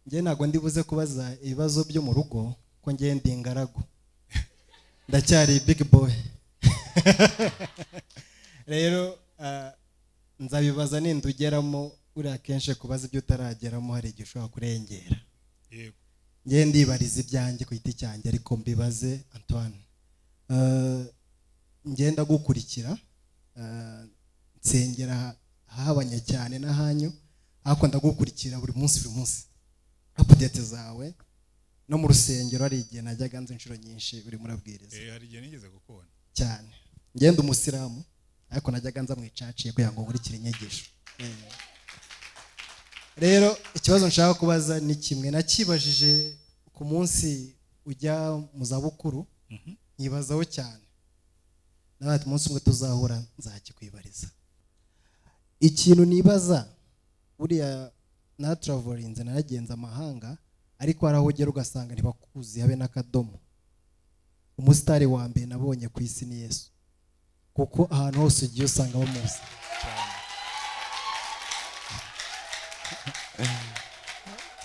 Njye ntabwo ndibuze kubaza ibibazo byo mu rugo, ko njye ndi ingaragu, ndacyari big boy. Rero nzabibaza nindugeramo. Uriya kenshi kubaza ibyo utarageramo hari igihe ushobora kurengera. Yego. Njye ndibariza ibyanjye ku giti cyanjye, ariko mbibaze Antoine. Ngenda gukurikira, nsengera ahabanye cyane n'ahanyu, ariko ndagukurikira buri munsi buri munsi, update zawe no mu rusengero hari igihe najyaga nzi inshuro nyinshi urimo urabwiriza. Hari igihe nigeze kukubona. Cyane. Ngenda umusilamu, ariko najyaga nza mu icaciye kugira ngo nkurikire inyigisho. Rero ikibazo nshaka kubaza ni kimwe nakibajije ku munsi ujya mu zabukuru, nkibazaho cyane, nawe ati umunsi umwe tuzahura nzakikwibariza. Ikintu nibaza, buriya natravolinze, naragenze amahanga, ariko hari aho ugera ugasanga ntibakuzi habe n'akadomo. Umusitari wa mbere nabonye ku isi ni Yesu, kuko ahantu hose ugiye usanga bamuzi.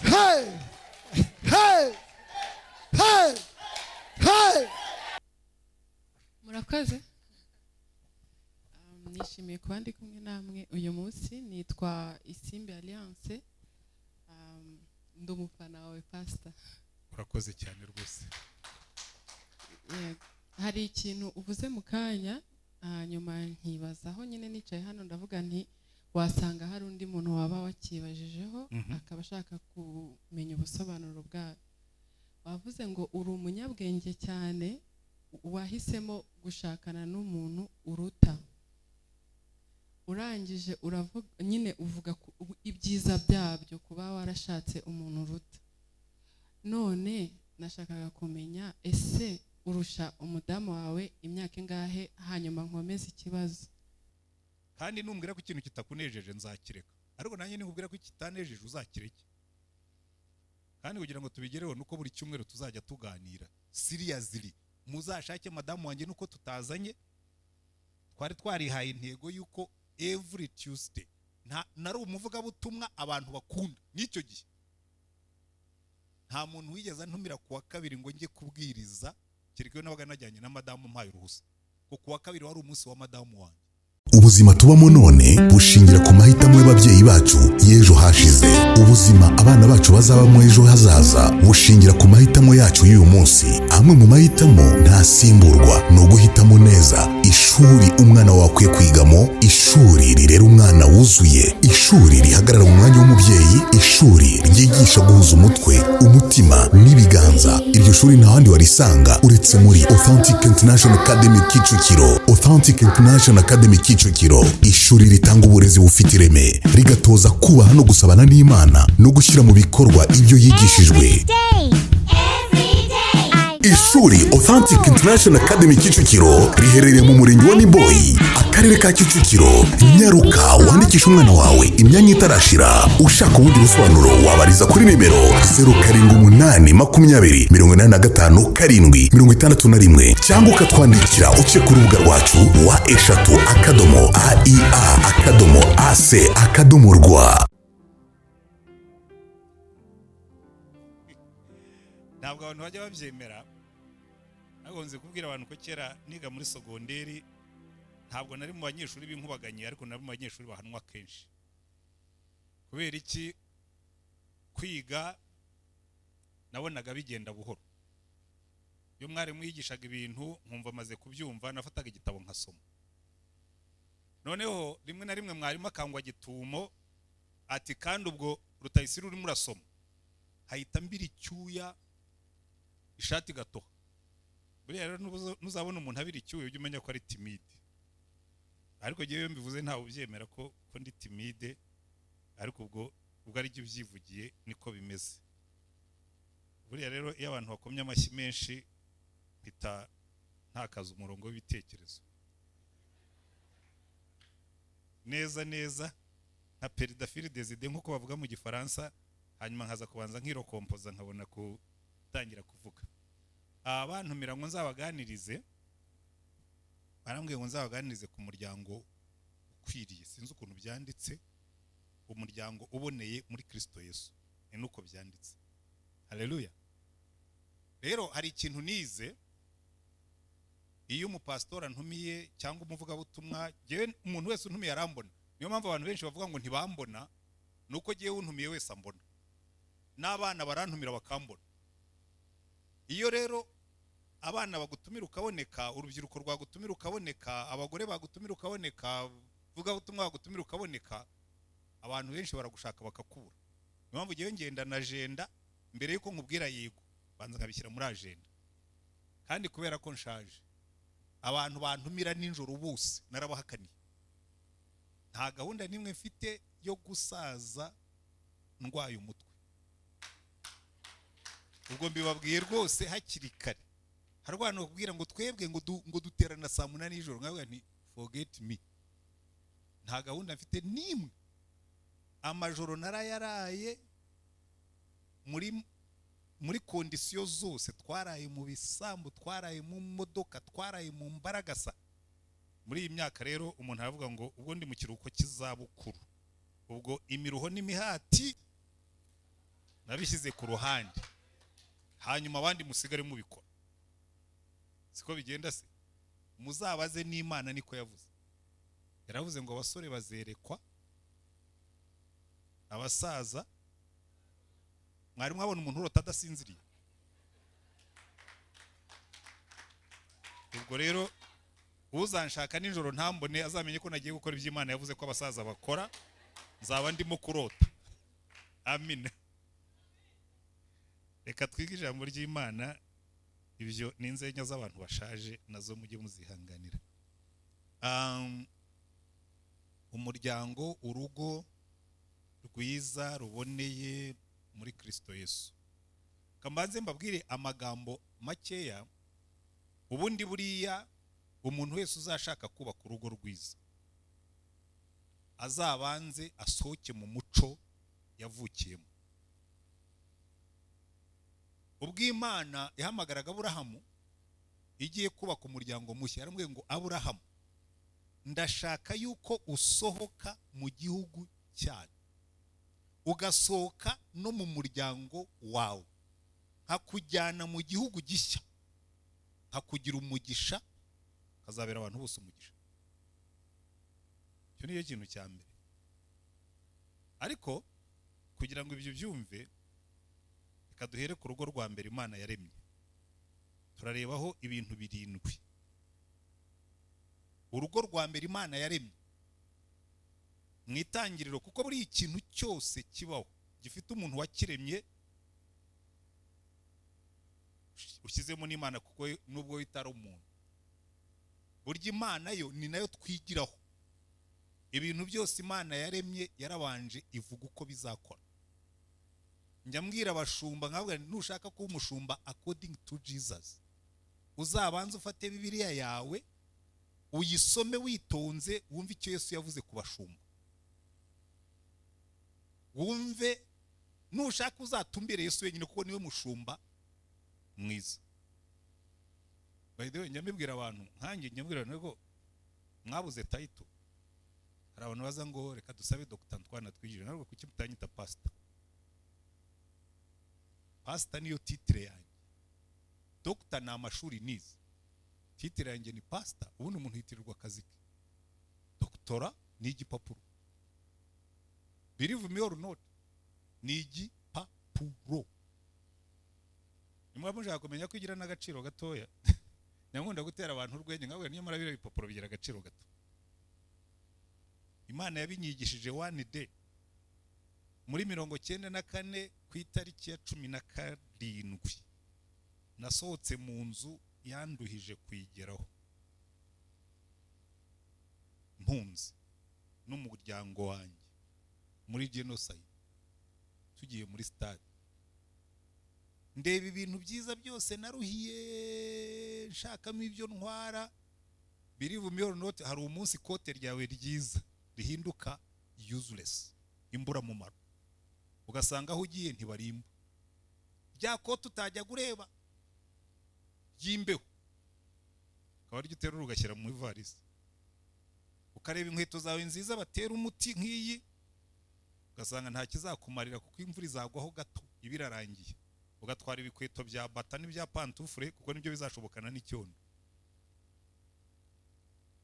Hey! Hey! Hey! Hey! Murakoze. Nishimiye kuba ndi kumwe namwe uyu munsi. Nitwa Isimbi Alliance. Ndi umufana wawe, Pastor. Urakoze cyane rwose. Yego. Hari ikintu uvuze mu kanya, hanyuma nkibazaho nyine nicaye hano, ndavuga nti wasanga hari undi muntu waba wakibajijeho, akaba ashaka kumenya ubusobanuro bwayo. Wavuze ngo uri umunyabwenge cyane, wahisemo gushakana n'umuntu uruta. Urangije uravuga nyine, uvuga ibyiza byabyo kuba warashatse umuntu uruta. None nashakaga kumenya, ese urusha umudamu wawe imyaka ingahe? Hanyuma nkomeze ikibazo. Kandi numbwira ko ikintu kitakunejeje nzakireka, ariko nanjye nikubwira ko kitanejeje uzakireke. Kandi kugira ngo tubigereho nuko buri cyumweru tuzajya tuganira seriously. Muzashake madamu wanjye nuko tutazanye, twari twarihaye intego yuko every Tuesday nari umuvugabutumwa abantu bakunda. N'icyo gihe nta muntu wigeze antumira kuwa kabiri ngo njye kubwiriza, kereka iyo nabaga najyanye na madamu mpaye uruhusa, kuko kuwa kabiri wari umunsi wa madamu wanjye. Ubuzima tubamo none bushingira ku mahitamo y'ababyeyi bacu y'ejo hashize. Ubuzima abana bacu bazabamo ejo hazaza bushingira ku mahitamo yacu y'uyu munsi. Amwe mu mahitamo ntasimburwa ni uguhitamo neza ishuri umwana wawe akwiye kwigamo, ishuri rirera umwana wuzuye, ishuri rihagarara mu mwanya w'umubyeyi, ishuri ryigisha guhuza umutwe, umutima n'ibiganza. Iryo shuri nta handi warisanga uretse muri Authentic International Academy Kicukiro. Authentic International Academy Kicukiro, ishuri ritanga uburezi bufite ireme, rigatoza kubaha no gusabana n'Imana no gushyira mu bikorwa ibyo yigishijwe. Ishuri Authentic International Academy Kicukiro riherereye mu murenge wa Niboyi, akarere ka Kicukiro. Nyaruka wandikisha umwana wawe imyanya itarashira. Ushaka ubundi busobanuro wabariza kuri nimero 078 20 85 7 61, cyangwa ukatwandikira uciye ku rubuga rwacu www.aia.ac.rw. Ntabwo abantu bajya babyemera, ariko nzi kubwira abantu ko kera niga muri sogonderi ntabwo nari mu banyeshuri b'inkubaganyi, ariko nari mu banyeshuri bahanwa kenshi. Kubera iki? Kwiga nabonaga bigenda buhoro. Iyo mwarimu yigishaga ibintu nkumva amaze kubyumva, nafataga igitabo nkasoma. Noneho rimwe na rimwe mwarimu akangwa gitumo ati kandi ubwo Rutayisire urimo urasoma, hahita mbira icyuya ishati gatoha. Buriya rero nuzabona umuntu abira icyuya ujye umenya ko ari timide. Ariko njyewe iyo mbivuze ntawe ubyemera ko ndi timide, ariko ubwo ari byo ubyivugiye niko bimeze. Buriya rero iyo abantu bakomye amashyi menshi mpita ntakaza umurongo w'ibitekerezo neza neza nka Peridafili Deside nk'uko bavuga mu Gifaransa, hanyuma nkaza kubanza nkirokompoza nkabona gutangira kuvuga. Abantumira ngo nzabaganirize, barambwiye ngo nzabaganirize ku muryango ukwiriye, sinzi ukuntu byanditse, umuryango uboneye muri Kristo Yesu. Ni nuko byanditse. Haleluya. Rero hari ikintu nize: iyo umupasitori antumiye cyangwa umuvugabutumwa, njyewe umuntu wese untumiye arambona. Niyo mpamvu abantu benshi bavuga ngo ntibambona, ni uko jyewe untumiye wese ambona, n'abana barantumira bakambona. Iyo rero abana bagutumira ukaboneka, urubyiruko rwagutumira ukaboneka, abagore bagutumira ukaboneka, vugabutumwa bagutumira ukaboneka, abantu benshi baragushaka bakakubura. Niyo mpamvu ngewe ngenda na agenda. Mbere yuko nkubwira yego, banza nkabishyira muri agenda. Kandi kubera ko nshaje, abantu bantumira nijoro bose narabahakaniye. Nta gahunda n'imwe mfite yo gusaza ndwaye umutwe. Ubwo mbibabwiye rwose hakiri kare. Hari abantu bakubwira ngo twebwe ngo duterana saa 8 y'ijoro, nkavuga nti: "Forget me." Nta gahunda mfite n'imwe. Amajoro narayaraye muri conditions zose. Twaraye mu bisambu, twaraye mu modoka, twaraye mu mbaragasa. Muri iyi myaka rero umuntu aravuga ngo ubwo ndi mu kiruhuko cy'izabukuru, ubwo imiruho n'imihati nabishyize ku ruhande, hanyuma abandi musigare mubikora. Siko bigenda se? Muzabaze n'Imana, niko yavuze. Yaravuze ngo abasore bazerekwa, abasaza. Mwari mwabona umuntu urota adasinziriye? Ubwo rero uzanshaka nijoro ntambone, azamenye ko nagiye gukora ibyo Imana yavuze ko abasaza bakora. Nzaba ndimo kurota. Amina. Reka twige ijambo ry'Imana. Ibyo ni inzenya z'abantu bashaje, nazo mujye muzihanganira. Umuryango, urugo rwiza ruboneye muri Kristo Yesu. Kambanze mbabwire amagambo makeya. Ubundi buriya umuntu wese uzashaka kubaka urugo rwiza azabanze asohoke mu muco yavukiyemo. Ubwo Imana yahamagaraga Aburahamu igiye kubaka umuryango mushya, yaramubwiye ngo: "Aburahamu, ndashaka yuko usohoka mu gihugu cyanyu, ugasohoka no mu muryango wawe, nkakujyana mu gihugu gishya, nkakugira umugisha, kazabera abantu bose umugisha." Icyo niyo kintu cya mbere. Ariko kugira ngo ibyo byumve, reka duhere ku rugo rwa mbere Imana yaremye. Turarebaho ibintu birindwi. Urugo rwa mbere Imana yaremye mu Itangiriro, kuko buri ikintu cyose kibaho gifite umuntu wakiremye, ushyizemo n'Imana, kuko nubwo itari umuntu, burya Imana yo ni nayo twigiraho. Ibintu byose Imana yaremye yarabanje ivuga uko bizakora. Njya mbwira abashumba nkabwira: "Nushaka kuba umushumba according to Jesus, uzabanze ufate Bibiliya yawe uyisome witonze, wumve icyo Yesu yavuze ku bashumba. Wumve, nushaka uzatumbire Yesu wenyine, kuko niwe mushumba mwiza." By the way, njya mbibwira abantu, nkanjye njya mbwira abantu ko mwabuze title. Hari abantu baza ngo reka dusabe Dr Antoine atwigire. Ntabwo, kuki mutanyita pastor? Pastor niyo titre yanjye. Doctor ni amashuri nize. Titre yanjye ni pastor. Ubundi umuntu yitirirwa akazi ke. Doctorat ni igipapuro. Believe me or not, ni igipapuro. Nimba mushaka kumenya ko igira n'agaciro gatoya, nyakunda gutera abantu urwenya nkabwira: "Nyamara biriya bipapuro bigira agaciro gato." Imana yabinyigishije one day muri 94, ku itariki ya 17. Nasohotse mu nzu yanduhije kuyigeraho, mpunzi n'umuryango wanjye muri genocide, tugiye muri stade. Ndeba ibintu byiza byose naruhiye nshakamo ibyo ntwara. Believe me or not, hari umunsi ikote ryawe ryiza rihinduka useless, imburamumaro, ugasanga aho ugiye ntibarimba rya kote utajya ureba ry'imbeho, akaba aryo uterura ugashyira mu ivarisi. Ukareba inkweto zawe nziza batera umuti nk'iyi, ugasanga Ugasanga nta kizakumarira kuko imvura izagwaho gato iba irarangiye, ugatwara ibikweto bya bata n'ibya pantufure kuko nibyo bizashobokana n'icyondo.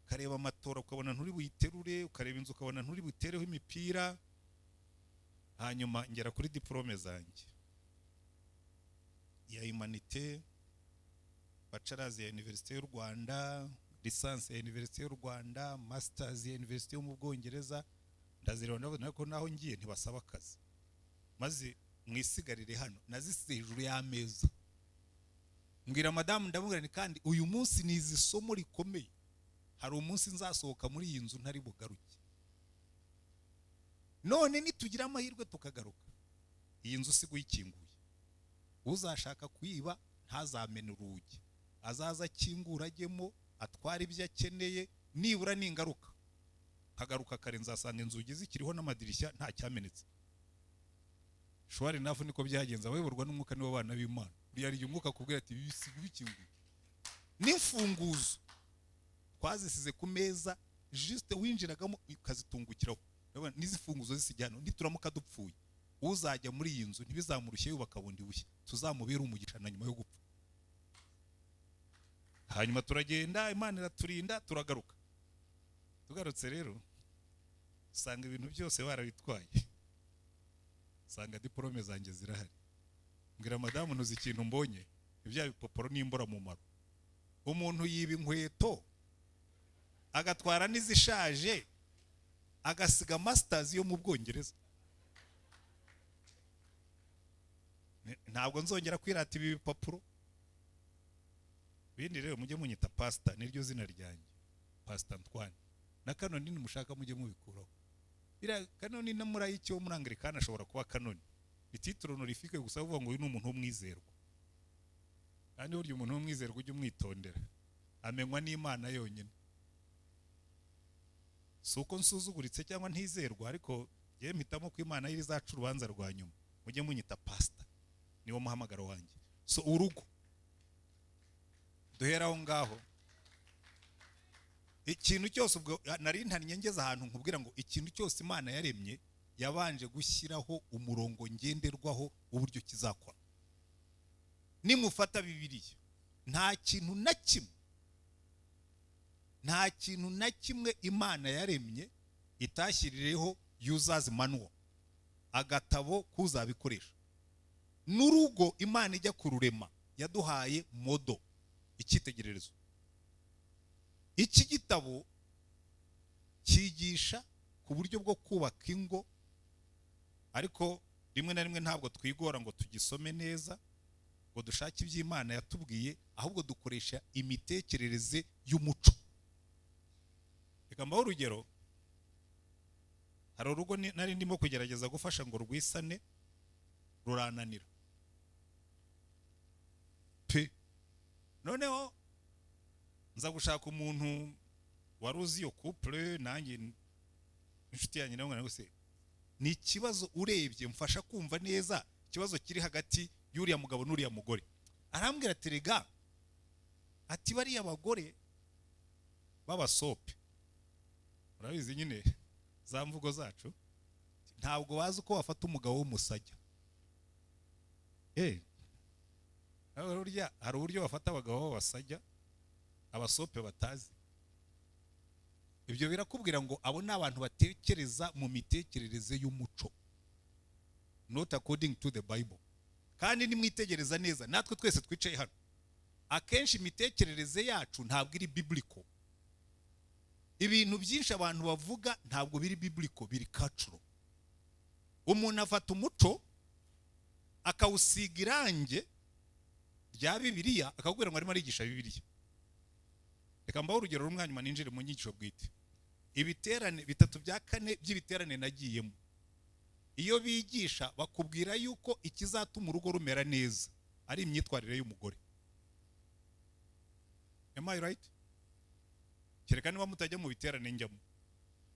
Ukareba amatora ukabona nturi buyiterure, ukareba inzu ukabona nturi butereho imipira. Hanyuma ngera kuri diplôme zanjye ya humanité, bachelors ya Université y'u Rwanda, licence ya Université y'u Rwanda, masters ya Université yo mu Bwongereza. Ndazireba, ndabona ko naho ngiye ntibasaba akazi, maze mwisigarire hano. Nazisize hejuru y'ameza, mbwira madamu, ndamubwira nti: "Kandi uyu munsi nize isomo rikomeye, hari umunsi nzasohoka muri iyi nzu ntari bugaruke. None nitugira amahirwe tukagaruka, iyi nzu usiga uyikinguye. Uzashaka kuyiba ntazamene urugi, azaza akingura ajyemo atwara ibyo akeneye. Nibura ningaruka nkagaruka kare, nzasanga inzugi zikiriho n'amadirishya nta cyamenetse." Sure enough, niko byagenze. Abayoborwa n'Umwuka nibo bana b'Imana. Uriya igihe Umwuka akubwira ati: "Bisiga bikinguye." N'imfunguzo twazisize ku meza, juste winjiragamo ukazitungukiraho. Urabona, n'izi funguzo zisigaye hano, nituramuka dupfuye, uzajya muri iyi nzu ntibizamurushye yubaka bundi bushya, tuzamubere umugisha na nyuma yo gupfa. Hanyuma turagenda, Imana iraturinda, turagaruka. Tugarutse rero usanga ibintu byose barabitwaye, usanga diporome zanjye zirahari. Mbwira madamu: "Ntuzi ikintu mbonye? Ibya bipapuro n'imburamumaro. Umuntu yiba inkweto agatwara n'izishaje, agasiga masters yo mu Bwongereza. Ntabwo nzongera kwirata ibi bipapuro bindi. Rero mujye munyita pasita, niryo zina ryanjye, Pasita Antoine. Na kanoni nimushaka mujye mubikuraho. Biriya kanoni na murayiki wo muri Anglikani ashobora kuba kanoni, ni titre honorifique gusa, uvuga ngo uyu ni umuntu w'umwizerwa. Kandi burya umuntu w'umwizerwa ujye umwitondera, amenywa n'Imana yonyine. Si uko nsuzuguritse cyangwa ntizerwa, ariko njyewe mpitamo ko Imana yo izaca urubanza rwa nyuma. Mujye munyita pasita, niwo muhamagaro wanjye. So urugo, duhera aho ngaho. Ikintu cyose, ubwo nari ntannye ngeze ahantu nkubwira ngo ikintu cyose Imana yaremye yabanje gushyiraho umurongo ngenderwaho w'uburyo kizakora. Nimufata Bibiliya, nta kintu na kimwe, nta kintu na kimwe Imana yaremye itashyirireho user's manual, agatabo k'uzabikoresha. N'urugo Imana ijya kururema yaduhaye model, icyitegererezo. Iki gitabo cyigisha ku buryo bwo kubaka ingo, ariko rimwe na rimwe ntabwo twigora ngo tugisome neza, ngo dushake ibyo Imana yatubwiye, ahubwo dukoresha imitekerereze y'umuco. Reka mbahe urugero. Hari urugo nari ndimo kugerageza gufasha ngo rwisane, rurananira pe. Noneho nza gushaka umuntu wari uzi iyo couple, nanjye inshuti yanjye nawe ngo ni ikibazo urebye mfasha kumva neza ikibazo kiri hagati y'uriya mugabo n'uriya mugore. Arambwira ati: "Rega," ati, "bariya bagore b'abasope," urabizi nyine za mvugo zacu, "ntabwo bazi uko bafata umugabo w'umusajya." Burya hari uburyo bafata abagabo b'abasajya abasope batazi. Ibyo birakubwira ngo abo ni abantu batekereza mu mitekerereze y'umuco, not according to the Bible. Kandi nimwitegereza neza, natwe twese twicaye hano, akenshi imitekerereze yacu ntabwo iri biblical. Ibintu byinshi abantu bavuga ntabwo biri biblical, biri cultural. Umuntu afata umuco akawusiga irange rya Bibiliya, akakubwira ngo arimo arigisha Bibiliya. Reka mbahe urugero rumwe, hanyuma ninjire mu nyigisho bwite. Ibiterane 3/4 by'ibiterane nagiyemo, iyo bigisha bakubwira yuko ikizatuma urugo rumera neza ari imyitwarire y'umugore. Am I right? Kereka niba mutajya mu biterane njyamo.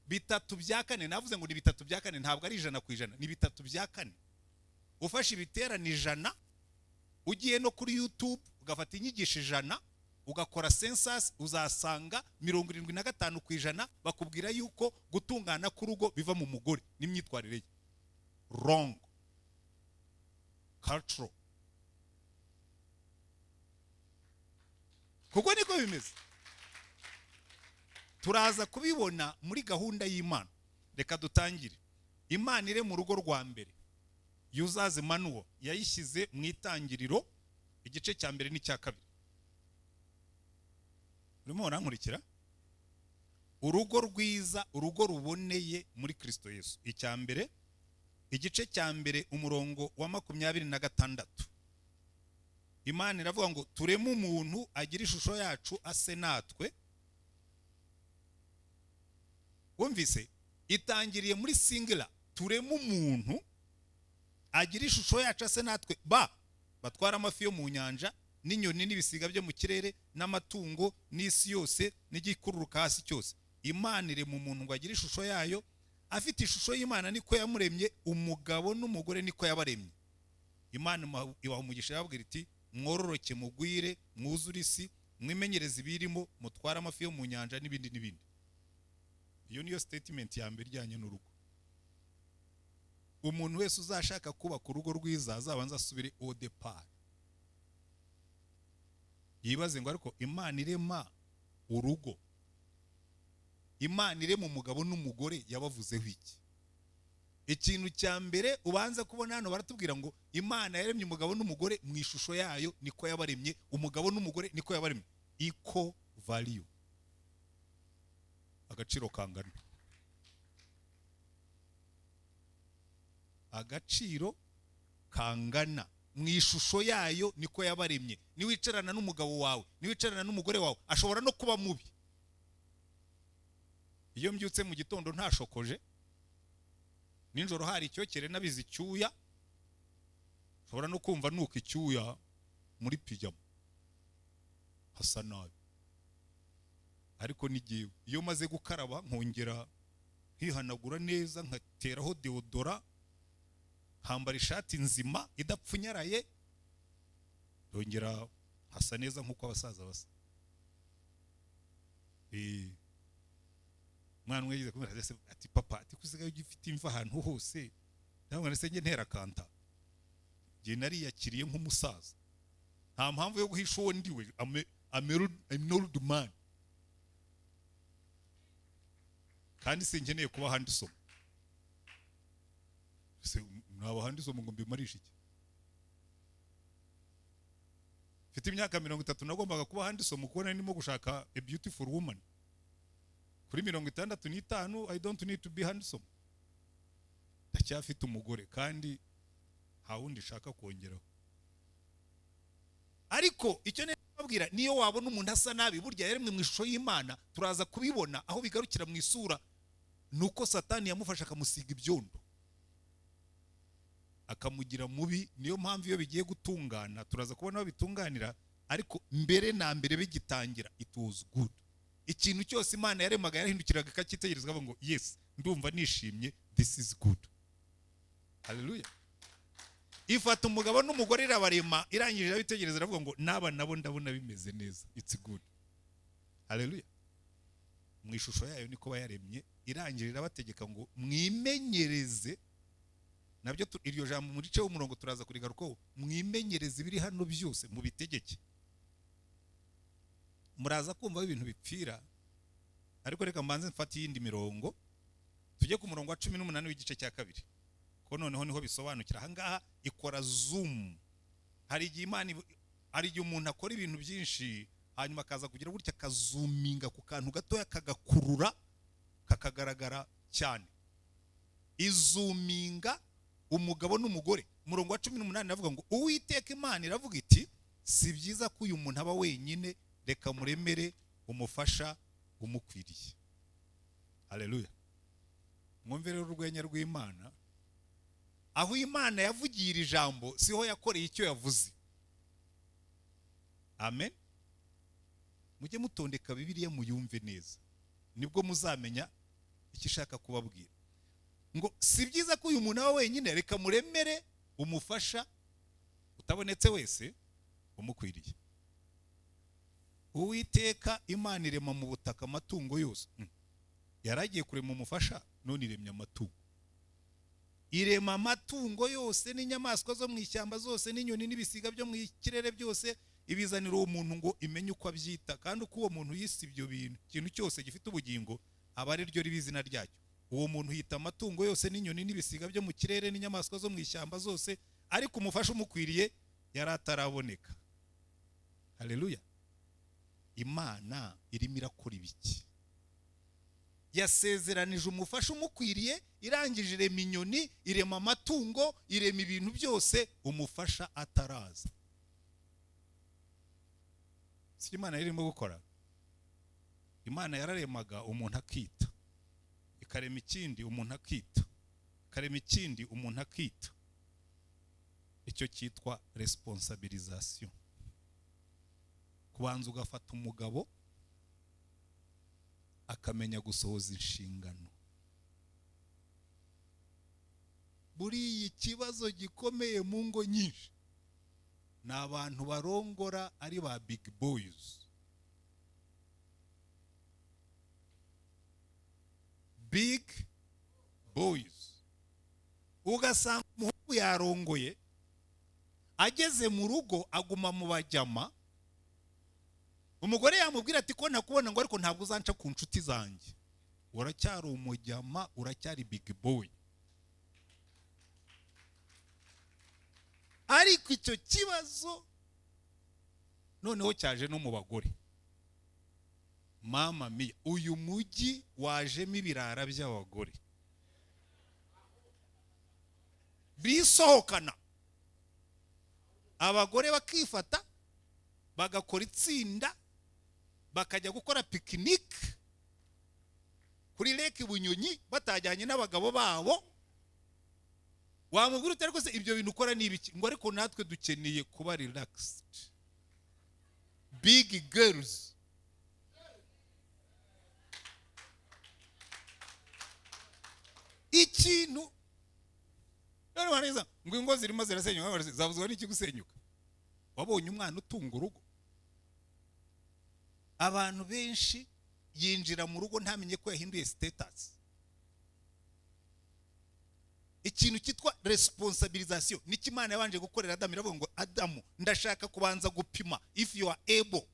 3/4, navuze ngo ni 3/4, ntabwo ari 100%, ni 3/4. Ufashe ibiterane 100, ugiye no kuri YouTube ugafata inyigisho 100, ugakora census, uzasanga 75% bakubwira yuko gutungana k'urugo biva mu mugore n'imyitwarire ye. Wrong cultural, kuko niko bimeze. Turaza kubibona muri gahunda y'Imana. Reka dutangire. Imana ire mu rugo rwa mbere, yuzaze manuwo yayishyize mu Itangiriro igice cya 1 n'icya 2. Urimo urankurikira? Urugo rwiza, urugo ruboneye muri Kristo Yesu. Icya 1, igice cya 1 umurongo wa 26. Imana iravuga ngo tureme umuntu agira ishusho yacu ase natwe. Wumvise? Itangiriye muri singular, tureme umuntu agira ishusho yacu ase natwe, ba batwara amafi yo mu nyanja n'inyoni n'ibisiga byo mu kirere n'amatungo n'isi yose n'igikururuka hasi cyose. Imana irema umuntu ngo agire ishusho yayo, afite ishusho y'Imana niko yamuremye, umugabo n'umugore niko yabaremye. Imana ibaha umugisha yababwira iti mwororoke mugwire mwuzure isi mwimenyereze ibirimo mutware amafi yo mu nyanja n'ibindi n'ibindi. Iyo niyo statement ya mbere ijyanye n'urugo. Umuntu wese uzashaka kubaka urugo rwiza azabanza asubire au départ, yibaze ngo ariko Imana irema urugo, Imana irema umugabo n'umugore yabavuzeho iki? Ikintu cya mbere ubanza kubona hano baratubwira ngo Imana yaremye umugabo n'umugore mu ishusho yayo niko yabaremye, umugabo n'umugore niko yabaremye. Equal value, agaciro kangana, agaciro kangana mu ishusho yayo niko yabaremye. Niwicarana n'umugabo wawe, niwicarana n'umugore wawe, ashobora no kuba mubi. Iyo mbyutse mu gitondo ntashokoje, ninjoro hari icyokere nabize icyuya, ushobora no kumva nuka icyuya muri pijama hasa nabi, ariko nigiye iyo maze gukaraba nkongera nkihanagura neza, nkateraho deodora, nkambara ishati nzima idapfunyaraye, ndongera hasa neza nkuko abasaza basa. Mwana umwe yize kumera ati papa, ati kusigaye ugifite imva ahantu hose, ndabona se nge ntera kanta, nge nariyakiriye nk'umusaza, nta mpamvu yo guhisha uwo ndiwe, I'm old man, kandi sinkeneye kuba handsome. Se naba handsome ngo mbimarishe iki? Mfite imyaka 30 nagombaga kuba handsome kuko nari ndimo gushaka a beautiful woman. Kuri 65 I don't need to be handsome. Ndacyafite umugore kandi nta wundi shaka kongeraho. Ariko icyo nababwira, niyo wabona umuntu asa nabi, burya yaremwe mu ishusho y'Imana, turaza kubibona aho bigarukira mu isura, nuko Satani yamufasha akamusiga ibyondo akamugira mubi. Niyo mpamvu iyo bigiye gutungana turaza kubona aho bitunganira, ariko mbere na mbere bigitangira it was good. Ikintu cyose Imana yaremaga yarahindukiraga akacyitegereza ngo yes, ndumva nishimye, this is good. Hallelujah. Ifata umugabo n'umugore irabarema, irangije irabitegereza iravuga ngo naba nabo ndabona bimeze neza, it's good. Hallelujah. Mu ishusho yayo niko bayaremye, irangije irabategeka ngo mwimenyereze, nabyo iryo jambo muri ce w'umurongo turaza kurigarukaho, mwimenyereze ibiri hano byose mubitegeke. Muraza kumva ibintu bipfira, ariko reka mbanze mfate iyindi mirongo, tujye ku murongo wa 18 w'igice cya 2, ko noneho niho bisobanukira. Aha ngaha ikora zoom. Hari igihe Imana, hari igihe umuntu akora ibintu byinshi hanyuma akaza kugira gutya akazuminga ku kantu gatoya kagakurura kakagaragara cyane. Izuminga umugabo n'umugore. Umurongo wa 18 navuga ngo Uwiteka Imana iravuga iti si byiza ko uyu muntu aba wenyine, reka muremere umufasha umukwiriye. Haleluya. Mwumve rero urwenya rw'Imana. Aho Imana yavugiye iri jambo siho yakoreye icyo yavuze. Amen. Mujye mutondeka Bibiliya muyumve neza, nibwo muzamenya icyo ishaka kubabwira. Ngo si byiza ko uyu muntu aba wenyine, reka muremere umufasha utabonetse wese umukwiriye. Uwiteka Imana irema mu butaka amatungo yose. Yaragiye kurema umufasha, none iremye amatungo. Irema amatungo yose n'inyamaswa zo mu ishyamba zose n'inyoni n'ibisiga byo mu kirere byose, ibizanira uwo muntu ngo imenye uko abyita. Kandi uko uwo muntu yise ibyo bintu, ikintu cyose gifite ubugingo aba ari ryo riba izina ryacyo. Uwo muntu yita amatungo yose n'inyoni n'ibisiga byo mu kirere n'inyamaswa zo mu ishyamba zose, ariko umufasha umukwiriye yari ataraboneka. Haleluya. Imana irimo irakora ibiki? Yasezeranije umufasha umukwiriye, irangije irema inyoni, irema amatungo, irema ibintu byose, umufasha ataraza. Si Imana irimo gukora? Imana yararemaga umuntu akita, ikarema ikindi umuntu akita, ikarema ikindi umuntu akita. Icyo cyitwa responsabilisation. Kubanza ugafata umugabo akamenya gusohoza inshingano. Buriya ikibazo gikomeye mu ngo nyinshi ni abantu barongora ari ba big boys. Big boys. Ugasanga umuhungu yarongoye, ageze mu rugo aguma mu bajyama. Umugore yamubwira ati ko nakubona ngo ariko ntabwo uzanca ku nshuti zanjye. Uracyari umujyama, uracyari big boy. Ariko icyo kibazo noneho cyaje no mu bagore. Mama mia, uyu mujyi wajemo ibirara by'abagore bisohokana. Abagore bakifata bagakora itsinda, bakajya gukora picnic kuri Lake Bunyonyi batajyanye n'abagabo babo. Wamubwira uti ariko se ibyo bintu ukora ni ibiki? Ngo ariko natwe dukeneye kuba relaxed. Big girls. Ikintu rero baneza ngo ingo zirimo zirasenyuka, zavuzwa n'iki gusenyuka? Wabonye umwana utunga urugo? Abantu benshi yinjira mu rugo ntamenye ko yahinduye status. Ikintu cyitwa responsabilisation nicyo Imana yabanje gukorera Adamu. Iravuga ngo Adamu, ndashaka kubanza gupima if you are able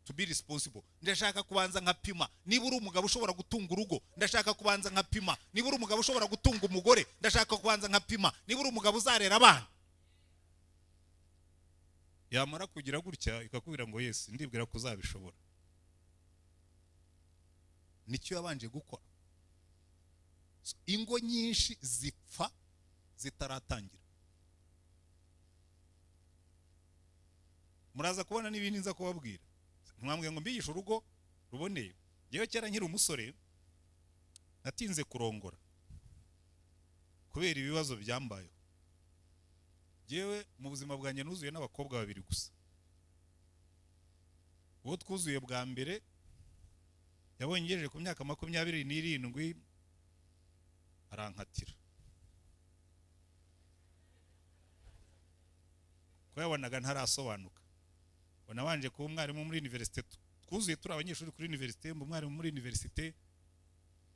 to be responsible. Ndashaka kubanza nkapima niba uri umugabo ushobora gutunga urugo. Ndashaka kubanza nkapima niba uri umugabo ushobora gutunga umugore. Ndashaka kubanza nkapima niba uri umugabo uzarera abana. Yamara kugira gutya ikakubwira ngo yes, ndibwira ko uzabishobora. Nicyo yabanje gukora. Ingo nyinshi zipfa zitaratangira. Muraza kubona n'ibindi nza kubabwira. Mwambwiye ngo mbigishe urugo ruboneye. Yewe kera nkiri umusore natinze kurongora kubera ibibazo byambayeho. Yewe mu buzima bwanjye nuzuye n'abakobwa babiri gusa. Uwo twuzuye bwa mbere yabongejeje ku myaka 27 arankatira. Ko yabonaga ntarasobanuka. Nabanje kuba umwarimu muri universite, twuzuye turi abanyeshuri kuri universite, mba umwarimu muri universite,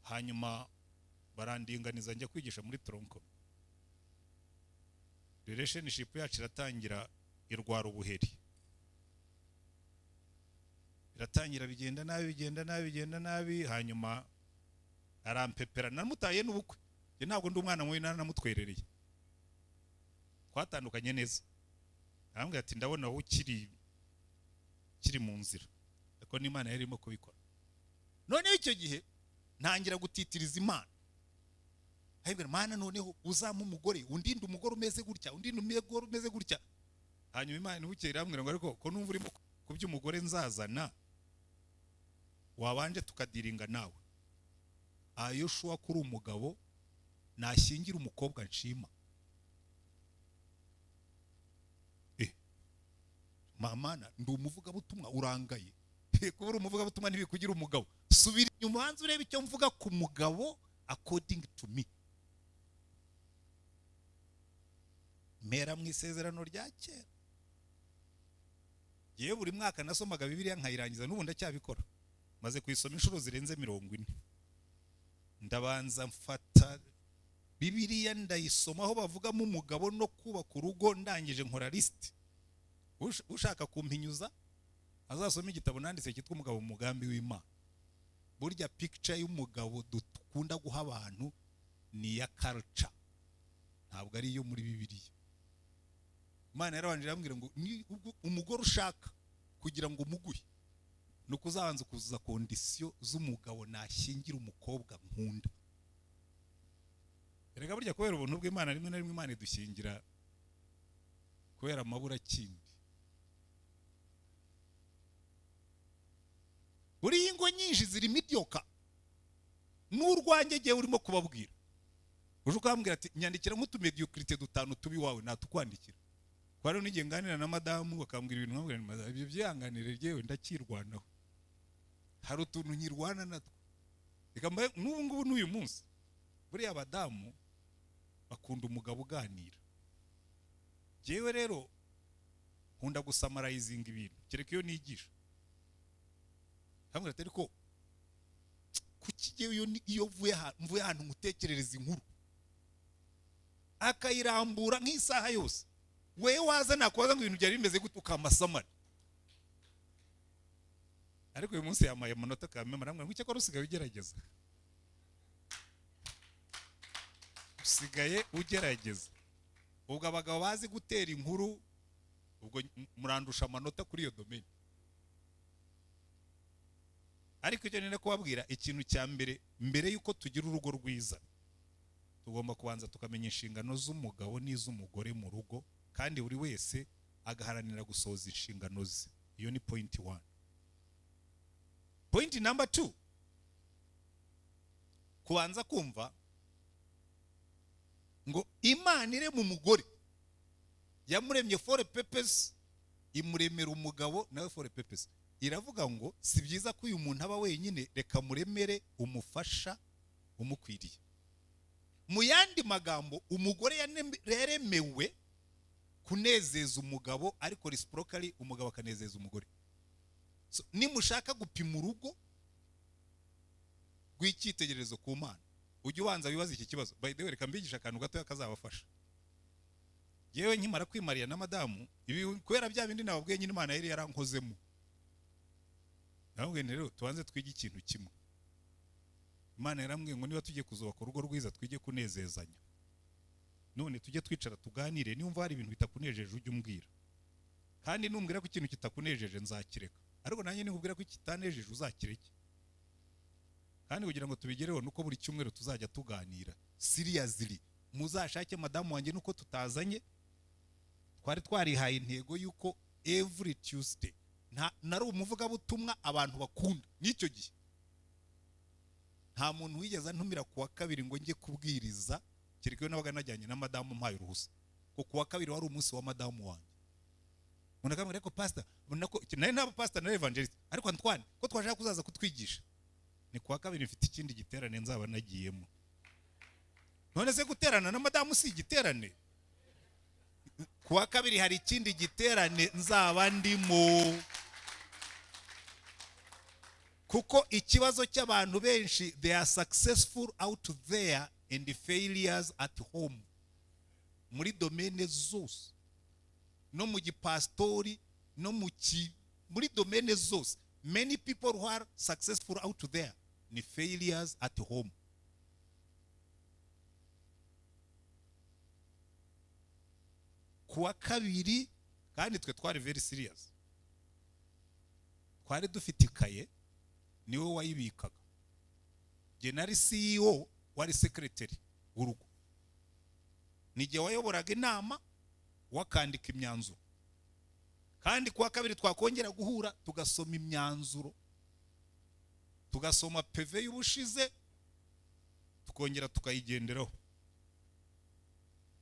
hanyuma barandinganiza njya kwigisha muri tronco. Relationship yacu iratangira irwara ubuheri. Iratangira bigenda nabi, bigenda nabi, bigenda nabi, hanyuma arampepera. Namutaye n'ubukwe. Njye ntabwo ndi umwana mubi, naramutwerereye. Twatandukanye neza. Arambwira ati ndabona wowe ukiri mu nzira, ariko n'Imana yari irimo kubikora. Noneho icyo gihe ntangira gutitiriza Imana. Ahibwira Mana, noneho uzampa umugore, undinde umugore umeze gutya, undinde umugore umeze gutya. Hanyuma Imana bukeye irambwira ngo ariko ko numva urimo kuby'umugore nzazana, wabanje tukadiringa nawe. Yoshua kuri umugabo nashyingira umukobwa nshima. Mamana ndi umuvugabutumwa urangaye. Kuba uri umuvugabutumwa ntibikugira umugabo. Subira inyuma hanze urebe icyo mvuga ku mugabo according to me. Mera mu isezerano rya kera. Yewe buri mwaka nasomaga Bibiliya nkayirangiza, n'ubu ndacyabikora. Maze kuyisoma inshuro zirenze 40. Ndabanza mfata Bibiliya ndayisoma aho bavugamo umugabo no kubaka urugo, ndangije nkora list. Ushaka kumpinyuza azasome igitabo nanditse cyitwa Umugabo mu Mugambi w'Imana. Burya picture y'umugabo dukunda guha abantu ni iya culture, ntabwo ari iyo muri Bibiliya. Imana yarabanje irambwira ngo ni umugore ushaka kugira ngo umuguhe ni uko uzabanza kuzuza condition z'umugabo nashyingira umukobwa nkunda. Erega burya kubera ubuntu bw'Imana rimwe na rimwe Imana idushyingira kubera amabura kindi. Buriya ingo nyinshi ziri midyoka n'urwanjye gihe urimo kubabwira uje ukambwira ati nyandikira nk'utumediocrité dutanu tubi wawe natukwandikira. Kwa rero n'igihe nganira na madamu bakambwira ibintu nkabwira nti madamu ibyo byihanganire yewe ndakirwanaho, hari utuntu nkirwana natwo. Reka mbaye n'ubu ngubu n'uyu munsi buriya abadamu bakunda umugabo uganira. Jewe rero nkunda gusamarayizinga ibintu kereka iyo nigisha. Nkambwira ati ariko kuki jewe iyo mvuye ahantu nkutekerereza inkuru akayirambura nk'isaha yose, wewe waza nakubaza ngo ibintu byari bimeze gute ukamasamara. Ariko uyu munsi yamaye amanota kamema aramubwira ngo icyakora usigaye ugerageza, usigaye ugerageza. Ubwo abagabo bazi gutera inkuru ubwo murandusha amanota kuri iyo domaine. Ariko icyo nenda kubabwira, ikintu cya mbere mbere yuko tugira urugo rwiza tugomba kubanza tukamenya inshingano z'umugabo n'iz'umugore mu rugo, kandi buri wese agaharanira gusohoza inshingano ze. Iyo ni point 1. Point number 2, kubanza kumva ngo Imana irema umugore yamuremye for a purpose, imuremera umugabo nawe for a purpose. Iravuga ngo si byiza ko uyu muntu aba wenyine, reka muremere umufasha umukwiriye. Mu yandi magambo umugore yaremewe kunezeza umugabo, ariko reciprocally umugabo akanezeza umugore. So, nimushaka gupima urugo rw'icyitegererezo ku Mana, ujye ubanza wibaze iki kibazo. By the way, reka mbigisha akantu gatoya kazabafasha. Yewe nkimara kwimariya na madamu, ibi kubera bya bindi nababwiye nyine Imana yari yarankozemo. Nababwiye nti rero tubanze twige ikintu kimwe. Imana yarambwiye ngo niba tugiye kuzubaka urugo rwiza twige kunezezanya. None tujye twicara tuganire, niba hari ibintu bitakunejeje ujye umbwira. Kandi numbwira ko ikintu kitakunejeje nzakireka. Ariko nanjye nikubwira ko kitanejeje uzakireke. Kandi kugira ngo tubigereho nuko buri cyumweru tuzajya tuganira seriously. Muzashake madamu wanjye nuko tutazanye, twari twarihaye intego yuko every Tuesday nari umuvugabutumwa abantu bakunda n'icyo gihe. Nta muntu wigeze antumira kuwa kabiri ngo njye kubwiriza, kereka iyo nabaga najyanye na madamu mpaye uruhusa, kuko kuwa kabiri wari umunsi wa madamu wanjye. Umuntu akambwira ariko pastor, nako nari nabo pastor na evangelist, ariko Antoine ko twashaka kuzaza kutwigisha ni kuwa kabiri mfite ikindi giterane nzaba nagiyemo. None se guterana na madamu si igiterane? Kuwa kabiri hari ikindi giterane nzaba ndimo. Kuko ikibazo cy'abantu benshi, they are successful out there and failures at home. Muri domaine zose, no mu gipastori, no mu muri domaine zose, many people who are successful out there ni failures at home. Kuwa kabiri kandi twe twari very serious, twari dufite ikaye niwe wayibikaga. Jye nari CEO, wari secretary w'urugo, nijye wayoboraga inama, wakandika imyanzuro. Kandi kuwa kabiri twakongera guhura tugasoma imyanzuro, tugasoma PV y'ubushize, tukongera tukayigenderaho.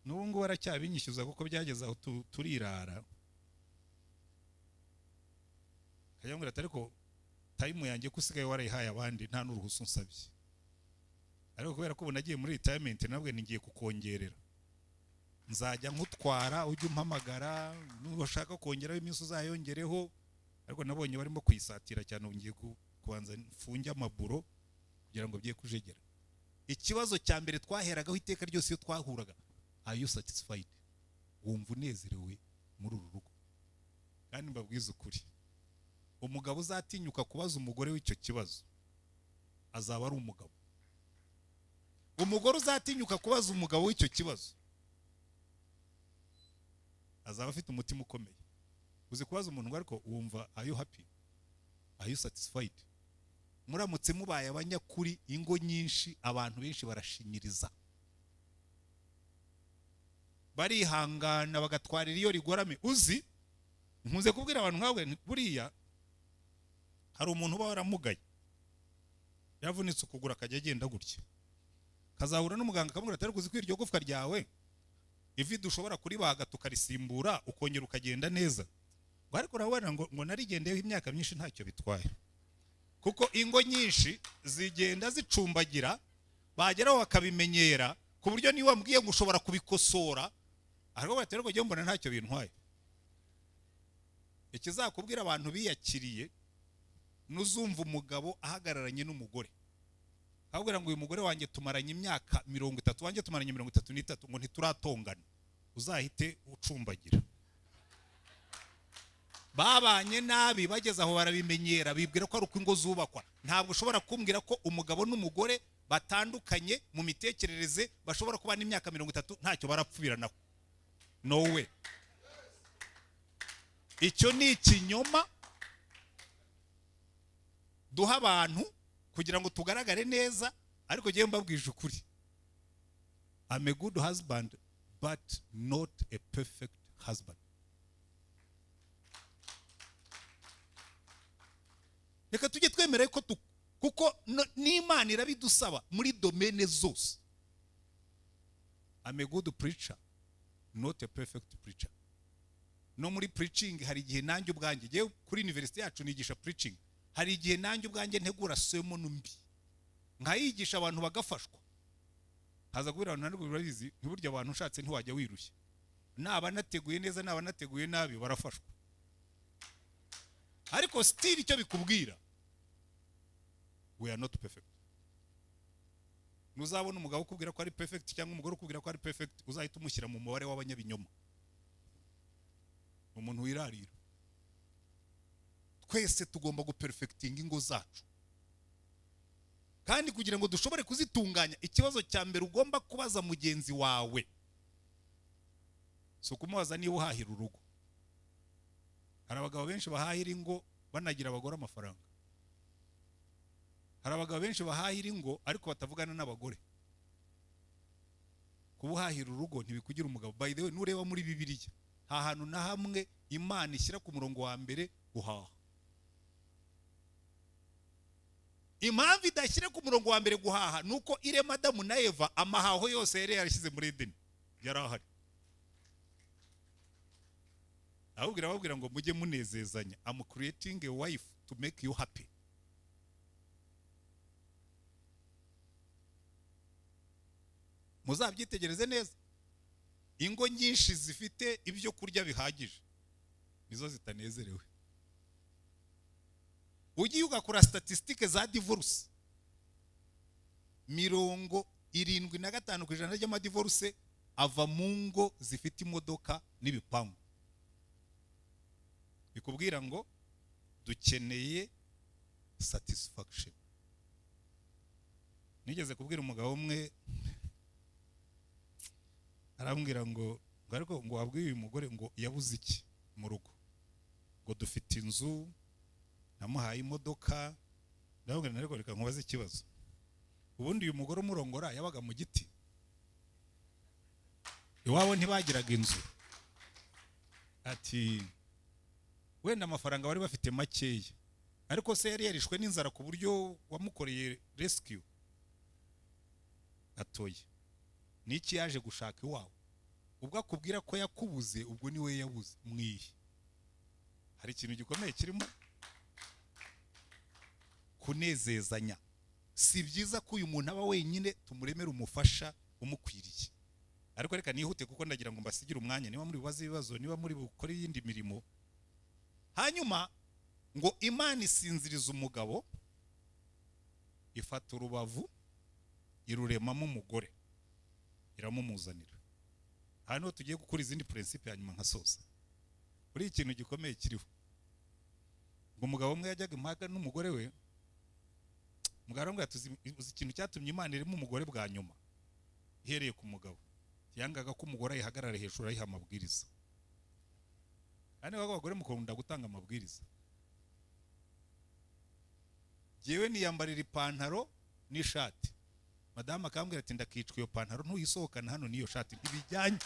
N'ubu ngubu aracyabinyishyuza kuko byageze aho turirara. Kajya ati ariko time yanjye ko usigaye warayihaye abandi nta n'uruhusa unsabye. Ariko kubera ko ubu nagiye muri retirement nabwe ngiye kukongerera, nzajya nkutwara ujye umpamagara, nushaka kongeraho iminsi uzayongereho. Ariko nabonye barimo kuyisatira cyane, ubu ngiye kubanza mfunge amaburo kugira ngo bye kujegera. Ikibazo cya mbere twaheragaho iteka ryose iyo twahuraga: "Are you satisfied? Wumva unezerewe muri uru rugo?" Kandi mbabwize ukuri, umugabo uzatinyuka kubaza umugore w'icyo kibazo azaba ari umugabo. Umugore uzatinyuka kubaza umugabo w'icyo kibazo azaba afite umutima ukomeye. Uzi kubaza umuntu ngo: "Ariko wumva, are you happy? Are you satisfied?" Muramutse mubaye abanyakuri, ingo nyinshi, abantu benshi barashinyiriza, barihangana, bagatwarira iyo rigorame. Uzi nkunze kubwira abantu nkawe nti buriya hari umuntu uba waramugaye, yavunitse ukuguru, akajya agenda gutya, kazahura n'umuganga akamubwira ati: "Ariko uzi ko iryo gufwa ryawe, ivi, dushobora kuribaga tukarisimbura, ukongera ukagenda neza?" Ngo: "Ariko urabona," ngo "narigendeyeho imyaka myinshi, ntacyo bitwaye." Kuko ingo nyinshi zigenda zicumbagira, bageraho bakabimenyera, ku buryo niba wambwiye ngo ushobora kubikosora, ariko bati: "Ariko njyewe mbona ntacyo bintwaye." Ikizakubwira abantu biyakiriye, nuzumva umugabo ahagararanye n'umugore akabwira ngo: "Uyu mugore wanjye tumaranye imyaka 30, wanjye tumaranye 33," ngo "ntituratongana," uzahite ucumbagira. Babanye nabi, bageze aho barabimenyera, bibwira ko ari uko ingo zubakwa. Ntabwo ushobora kumbwira ko umugabo n'umugore batandukanye mu mitekerereze bashobora kuba n'imyaka 30 ntacyo barapfubiranaho. No way, icyo ni ikinyoma duha abantu kugira ngo tugaragare neza. Ariko ngewe mbabwije ukuri, I'm a good husband but not a perfect husband. Reka tujye twemera ko kuko n'Imana irabidusaba muri domaine zose. I'm a good preacher, not a perfect preacher. No muri preaching hari igihe nanjye ubwanjye, ngewe kuri university yacu nigisha preaching, hari igihe nanjye ubwanjye ntegura sermon mbi, nkayigisha, abantu bagafashwa, haza kubwira abantu ntabwo birabizi. Ntiburya abantu ushatse ntiwajya wirushya, naba nateguye neza, naba nateguye nabi, barafashwa. Ariko still icyo bikubwira, we are not perfect. Ntuzabona umugabo ukubwira ko ari perfect cyangwa umugore ukubwira ko ari perfect, uzahita umushyira mu mubare w'abanyabinyoma, umuntu wirarira. Twese tugomba guperfectinga ingo zacu, kandi kugira ngo dushobore kuzitunganya, ikibazo cya mbere ugomba kubaza mugenzi wawe si ukumubaza niba uhahira urugo. Hari abagabo benshi bahahira ingo banagira abagore amafaranga. Hari abagabo benshi bahahira ingo ariko batavugana n'abagore. Kuba uhahira urugo ntibikugira umugabo. By the way, nureba muri Bibiliya, nta hantu na hamwe Imana ishyira ku murongo wa mbere guhaha. Impamvu idashyira ku murongo wa mbere guhaha ni uko irema Adamu na Eva, amahaho yose yari yarashyize muri Edeni yari ahari. Ahubwo irababwira ngo: "Mujye munezezanya. I'm creating a wife to make you happy." Muzabyitegereze neza, ingo nyinshi zifite ibyo kurya bihagije nizo zitanezerewe. Ugiye ugakora statistique za divorce, 75% ry'amadivorce ava mu ngo zifite imodoka n'ibipangu. Bikubwira ngo dukeneye satisfaction. Nigeze kubwira umugabo umwe, arambwira ngo ariko ngo wabwiye uyu mugore ngo yabuze iki mu rugo, ngo dufite inzu, namuhaye imodoka. Ndababwira, ariko reka nkubaze ikibazo: ubundi uyu mugore umurongora yabaga mu giti iwabo? Ntibagiraga inzu? Ati: "Wenda amafaranga bari bafite makeya, ariko se yari yarishwe n'inzara ku buryo wamukoreye rescue atoye? Niki yaje gushaka iwawe? Ubwo akubwira ko yakubuze, ubwo niwe yabuze mwihe." Hari ikintu gikomeye kirimo kunezezanya. Si byiza ko uyu muntu aba wenyine, tumuremere umufasha umukwiriye. Ariko reka nihute, kuko ndagira ngo mbasigire umwanya niba muri bubaze ibibazo, niba muri bukore iyindi mirimo. Hanyuma ngo Imana isinziriza umugabo, ifata urubavu. Iruremamo umugore, iramumuzanira. Hano tugiye gukora izindi principe, hanyuma nkasoza. Buri ikintu gikomeye kiriho, ngo umugabo umwe yajyaga impaka n'umugore we. Umugabo aramubwira ati: "Uzi ikintu cyatumye Imana irema umugore bwa nyuma ihereye ku mugabo? Yangaga ko umugore ayihagarara hejuru ayiha amabwiriza." Kandi abagore mukunda gutanga amabwiriza. Jyewe niyambarira ipantaro n'ishati, madamu akambwira ati: "Ndakicwa, iyo pantaro ntuyisohokana hano n'iyo shati, ntibijyanye."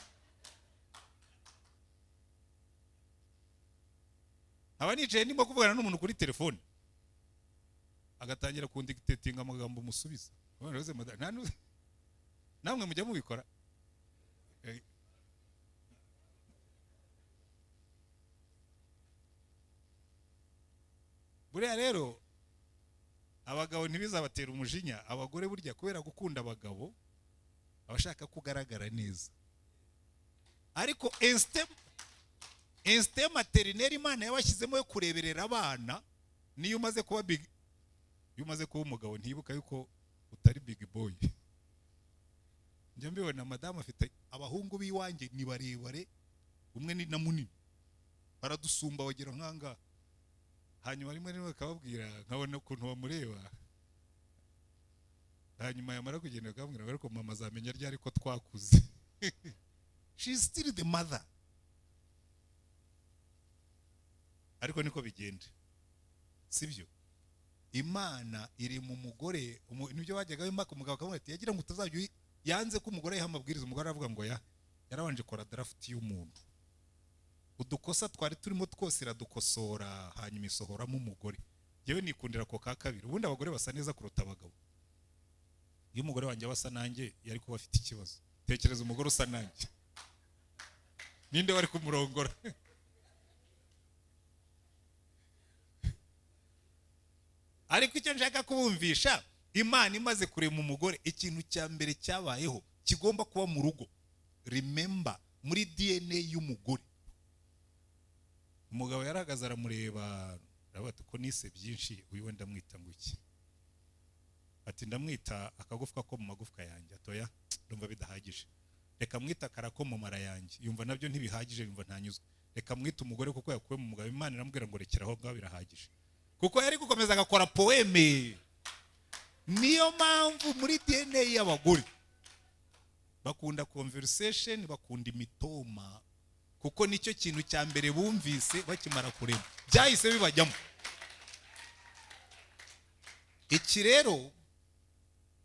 Nkaba nicaye ndimo kuvugana n'umuntu kuri telefone, agatangira kundictatinga amagambo musubiza. Namwe mujya mubikora? Buriya rero abagabo ntibizabatera umujinya. Abagore burya kubera gukunda abagabo abashaka kugaragara neza, ariko instinct maternelle Imana yabashyizemo yo kureberera abana, niyo umaze kuba big, iyo umaze kuba umugabo ntibuka yuko utari big boy. Njya mbibona, madamu afite abahungu b'iwanjye ni barebare, umwe ni na munini, baradusumba bagira nk'angaha. Hanyuma rimwe rimwe akababwira, nkabona ukuntu bamureba, hanyuma yamara kugenda bakambwira ngo: "Ariko mama azamenya ryari ko twakuze?" She is still the mother. Ariko niko bigenda, sibyo? Imana iri mu mugore. Nibyo bajyaga impaka, umugabo akamubwira ati yagira ngo utazajya yanze ko umugore yiha amabwiriza. Umugore aravuga ngo ya yarabanje kora draft y'umuntu, udukosa twari turimo twose iradukosora, hanyuma isohoramo umugore. Yewe, nikundira ako ka kabiri. Ubundi abagore basa neza kuruta abagabo. Iyo umugore wanjye aba asa nanjye, yari kuba afite ikibazo. Tekereza umugore usa nanjye, ninde wari kumurongora? Ariko icyo nshaka kubumvisha, Imana imaze kurema umugore, ikintu cya mbere cyabayeho kigomba kuba mu rugo, remember, muri DNA y'umugore, umugabo yarahagaze aramureba, aravuga ati: "Ko nise byinshi, uyu we ndamwita ngo iki?" Ati: "Ndamwita akagufwa ko mu magufwa yanjye." Atoya, ndumva bidahagije, reka mwita akara ko mu mara yanjye. Yumva nabyo ntibihagije, yumva ntanyuzwe. Reka mwite umugore kuko yakuwe mu mugabo. Imana iramubwira ngo: "Rekera aho ngaho, birahagije," kuko yari gukomeza agakora poème. Niyo mpamvu muri DNA y'abagore bakunda conversation, bakunda imitoma, kuko nicyo kintu cya mbere bumvise bakimara kurema, byahise bibajyamo. Iki rero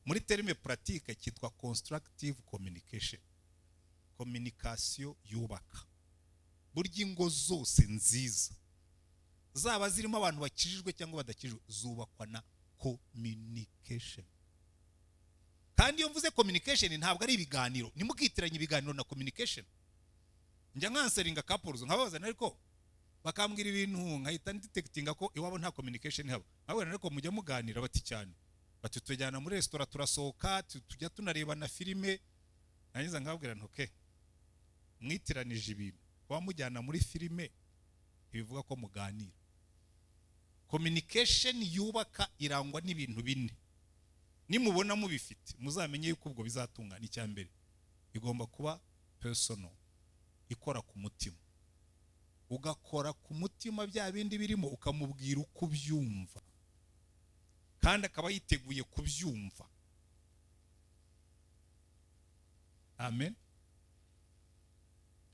muri terme pratique cyitwa constructive communication, communication yubaka. Burya ingo zose nziza, zaba zirimo abantu bakijijwe cyangwa badakijijwe, zubakwa na communication. Kandi iyo mvuze communication, ntabwo ari ibiganiro. Ntimukitiranye ibiganiro na communication. Njya ncounselinga couples, nkababaza, ariko bakambwira ibintu nkahita ndetectinga ko iwabo nta communication ihaba. Nkababwira: "Ariko mujya muganira?" Bati: "Cyane." Bati: "Tujyana muri resitora, turasohoka, tujya tunareba na filime." Nangiza nkababwira nti: "Okay, mwitiranije ibintu. Kuba mujyana muri filime ntibivuga ko muganira." Communication yubaka irangwa n'ibintu bine. Nimubona mubifite, muzamenye yuko ubwo bizatungana. Icya mbere, igomba kuba personal, ikora ku mutima, ugakora ku mutima bya bindi birimo, ukamubwira uko ubyumva kandi akaba yiteguye kubyumva. Amen.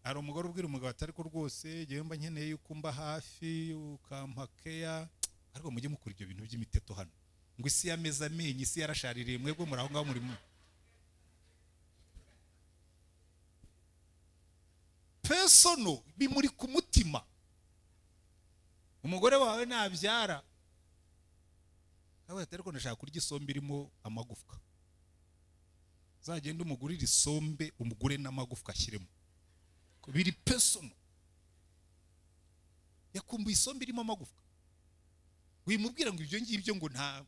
Hari umugore ubwira umugabo ati: "Ariko rwose njyewe mba nkeneye yuko umba hafi, ukampa keya." Ariko mujye mukora ibyo bintu by'imiteto hano, ngo isi yameze amenyo, isi yarashaririye, mwebwe muri aho ngaho muri mu personal, bimuri ku mutima. Umugore wawe nabyara, akavuga ati: "Ariko ndashaka kurya isombe irimo amagufwa," uzagende umugurire isombe, umugure n'amagufwa ashyiremo. Biri personal. Yakumbuye isombe irimo amagufwa. Wimubwira ngo ibyo ngibyo ngo nta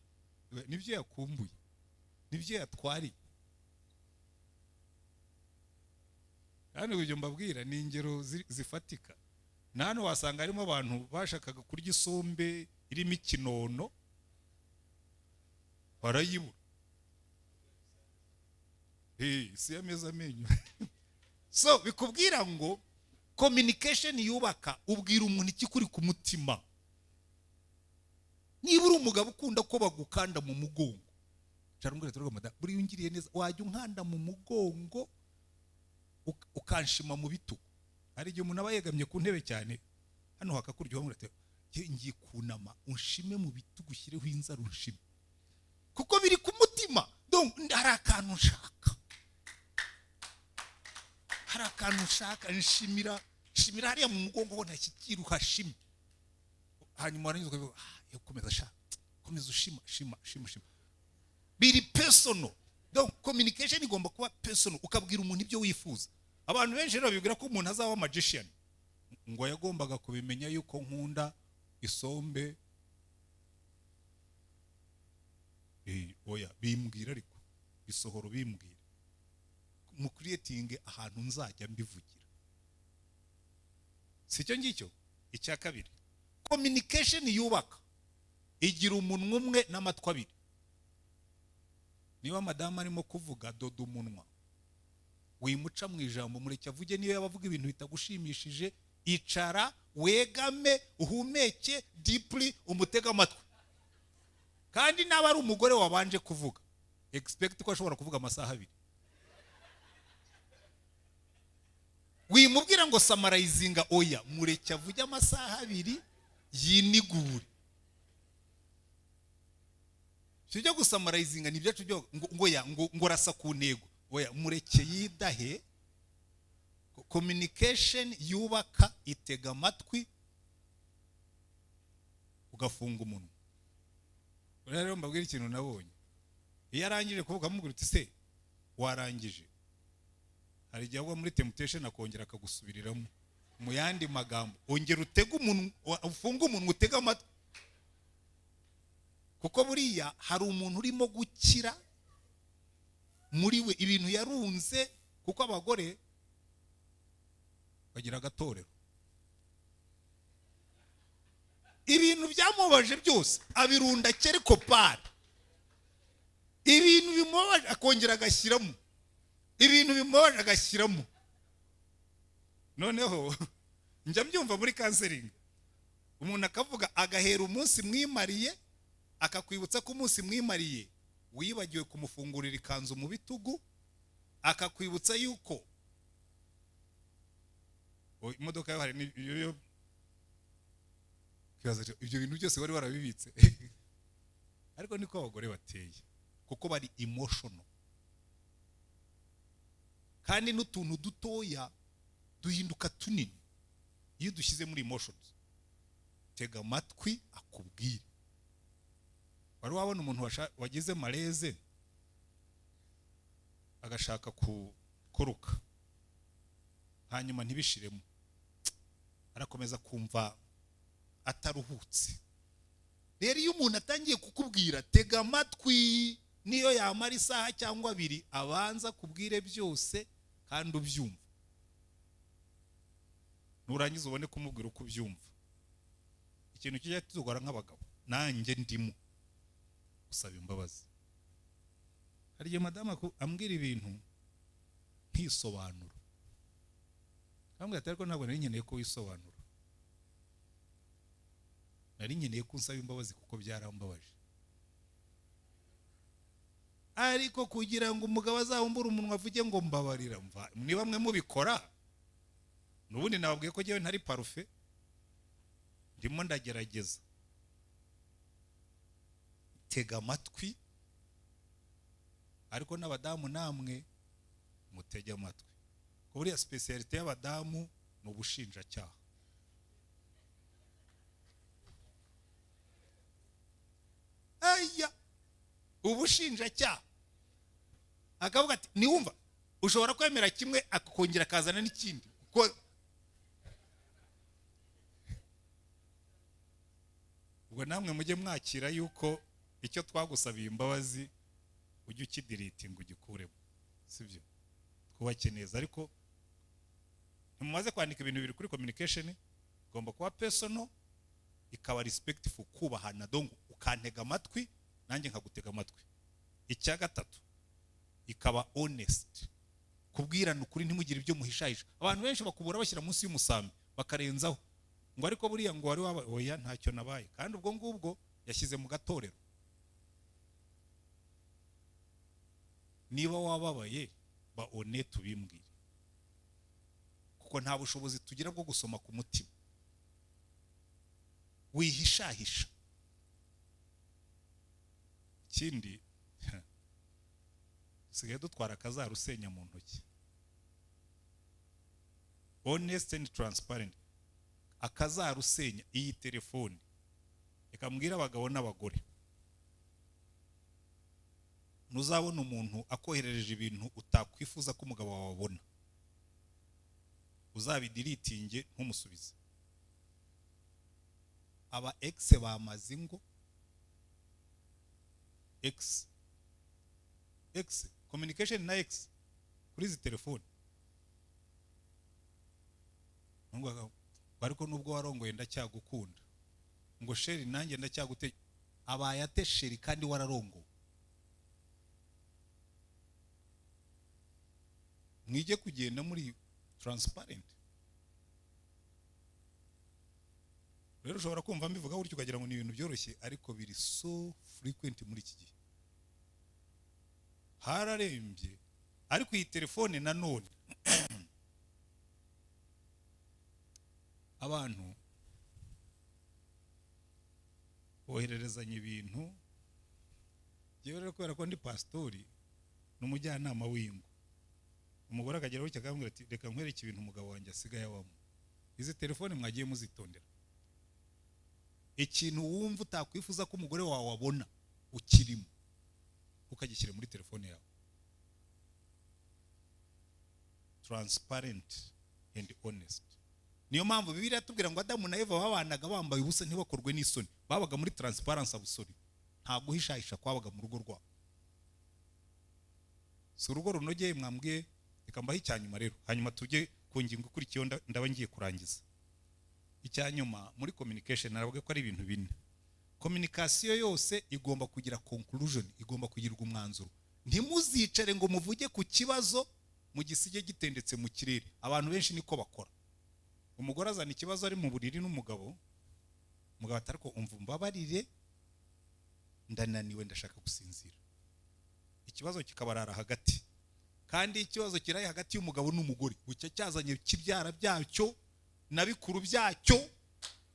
nibyo yakumbuye, nibyo yatwariye. Kandi ibyo mbabwira ni ingero zifatika. Na hano wasanga harimo abantu bashakaga kurya isombe irimo ikinono barayibura. Isi yameze amenyo. So bikubwira ngo communication yubaka, ubwira umuntu ikikuri ku mutima. Niba uri umugabo ukunda ko bagukanda mu mugongo, cyangwa madamu buriya ungiriye neza wajya unkanda mu mugongo ukanshima mu bitugu. Hari igihe umuntu aba yegamye ku ntebe cyane hano hakakuryoha, ati ngiye kunama unshime mu bitugu, ushyireho inzara unshime, kuko biri ku mutima. Donc hari akantu nshaka, hari akantu nshaka, nshimira nshimira hariya mu mugongo ho ntashyikira uhashime. Hanyuma warangiza ukavuga komeza shaka, komeza ushima shima shima shima. Biri personal. Donc communication igomba kuba personal, ukabwira umuntu ibyo wifuza. Abantu benshi rero bibwira ko umuntu azaba magician, ngo yagombaga kubimenya yuko nkunda isombe. Oya bimbwira, ariko bisohoro bimbwira mu creating ahantu nzajya mbivugira. Si cyo ngicyo. Icya kabiri, communication yubaka igira umunwa umwe n'amatwi abiri. Niba madamu arimo kuvuga, doda umunwa, wimuca mu ijambo, mureke avuge. Niyo yaba avuga ibintu bitagushimishije, icara wegame uhumeke deeply, umutege amatwi. Kandi naba ari umugore wabanje kuvuga, expect ko ashobora kuvuga amasaha abiri. Wimubwira ngo samarayizinga, oya, mureke avuge amasaha abiri yinigure. Sibyo gusamarayizinga ni ibyacu byo ngo ya ngo rasa ku ntego, oya, mureke yidahe. Communication yubaka itega amatwi ugafunga umunwa. Rero mbabwira ikintu nabonye, iyo arangije kuvuga amubwira uti se warangije, hari igihe agwa muri temptation akongera akagusubiriramo mu yandi magambo, ongera utege umunwa, ufunge umunwa, utege amatwi. Kuko buriya hari umuntu urimo gukira muri we ibintu yarunze. Kuko abagore bagira agatorero, ibintu byamubaje byose abirunda kereko pari, ibintu bimubaje akongera agashyiramo, ibintu bimubaje agashyiramo. Noneho njya mbyumva muri counseling, umuntu akavuga agahera umunsi mwimariye, akakwibutsa ko umunsi mwimariye wibagiwe kumufungurira ikanzu mu bitugu, akakwibutsa yuko imodoka yawe hari iyo ibyo bintu byose wari warabibitse. Ariko niko abagore bateye, kuko bari emotional, kandi n'utuntu dutoya duhinduka tunini iyo dushyize muri emotions. Tega amatwi akubwire. Wari wabona umuntu wagize mareze agashaka kuruka hanyuma ntibishiremo, arakomeza kumva ataruhutse. Rero iyo umuntu atangiye kukubwira, tega amatwi, niyo yamara isaha cyangwa abiri, abanza kubwire byose kandi ubyumva. Nurangiza ubone kumubwira uko ubyumva. Ikintu kijya tugora nk'abagabo, nanjye ndimo gusaba imbabazi. Hari igihe madamu ambwira ibintu ntisobanura, ambwira ati ariko ntabwo nari nkeneye ko wisobanura, nari nkeneye ko unsaba imbabazi kuko byarambabaje. Ariko kugira ngo umugabo azabumbure umunwa avuge ngo mbabarira, mva ni bamwe mubikora. Nubundi nababwiye ko njyewe ntari parufe, ndimo ndagerageza. Tega amatwi, ariko n'abadamu namwe mutege amatwi. Ko buriya spécialité y'abadamu ni ubushinjacyaha. Aya ubushinjacyaha akavuga ati niwumva ushobora kwemera kimwe akongera akazana n'ikindi. Ubwo namwe mujye mwakira yuko icyo twagusabiye imbabazi ujye ukidiritinga ugikuremo, sibyo? Twubake neza. Ariko ntimumaze kwandika ibintu biri kuri communication, igomba kuba personal, ikaba respectful, kubahana, donc ukantega amatwi nanjye nkagutega amatwi. Icya gatatu, Ikaba honest, kubwirana ukuri, ntimugire ibyo muhishahisha. Abantu benshi bakubura bashyira munsi y'umusambi, bakarenzaho ngo ariko buriya ngo wari waba, oya, ntacyo nabaye, kandi ubwo ngubwo yashyize mu gatorero. Niba wababaye, ba honest ubimbwire, kuko nta bushobozi tugira bwo gusoma ku mutima. Wihishahisha. Ikindi, dusigaye dutwara akazarusenya mu ntoki. Honest and transparent, akazarusenya. Iyi telefone, reka mbwire abagabo n'abagore, ntuzabona umuntu akoherereje ibintu utakwifuza ko umugabo wawe abona, uzabideletinge, ntumusubize. Aba ex bamaze ingo, ex ex communication na ex kuri izi telefone. Nubwo ariko nubwo warongoye ndacyagukunda, ngo chéri nanjye ndacyagute, abaye ate chéri kandi wararongowe? Mwige kugenda muri transparent. Rero ushobora kumva mbivuga gutyo ukagira ngo ni ibintu byoroshye, ariko biri so frequent muri iki gihe, hararembye. Ariko iyi telefone nanone, abantu bohererezanya ibintu. Njyewe rero kubera ko ndi pasitori n'umujyanama w'ingo, umugore akagera gutya akambwira ati reka nkwereke ibintu umugabo wanjye asigaye abamo. Izi telefone mwagiye muzitondera. Ikintu wumva utakwifuza ko umugore wawe abona ukirimo, ukagishyira muri telefone yawe. Transparent and honest. Niyo mpamvu Bibiliya itubwira ngo Adamu na Eva babanaga bambaye ubusa ntibakorwe n'isoni, babaga muri transparence absolue, nta guhishahisha kwabaga mu rugo rwabo. Si urugo runogeye mwambwiye? Reka mbahe icyanyuma rero, hanyuma tujye ku ngingo ikurikiyeho, ndaba ngiye kurangiza. Icyanyuma muri communication, naravuga ko ari ibintu bine. Communication yose igomba kugira conclusion, igomba kugirwa umwanzuro. Ntimuzicare ngo muvuge ku kibazo mugisige gitendetse mu kirere. Abantu benshi niko bakora. Umugore azana ikibazo ari mu buriri n'umugabo, umugabo ati ariko umva umbabarire, ndananiwe, ndashaka gusinzira. Ikibazo kikabarara hagati. Kandi ikibazo kiraye hagati y'umugabo n'umugore, bucya cyazanye kibyara byacyo na bikuru byacyo,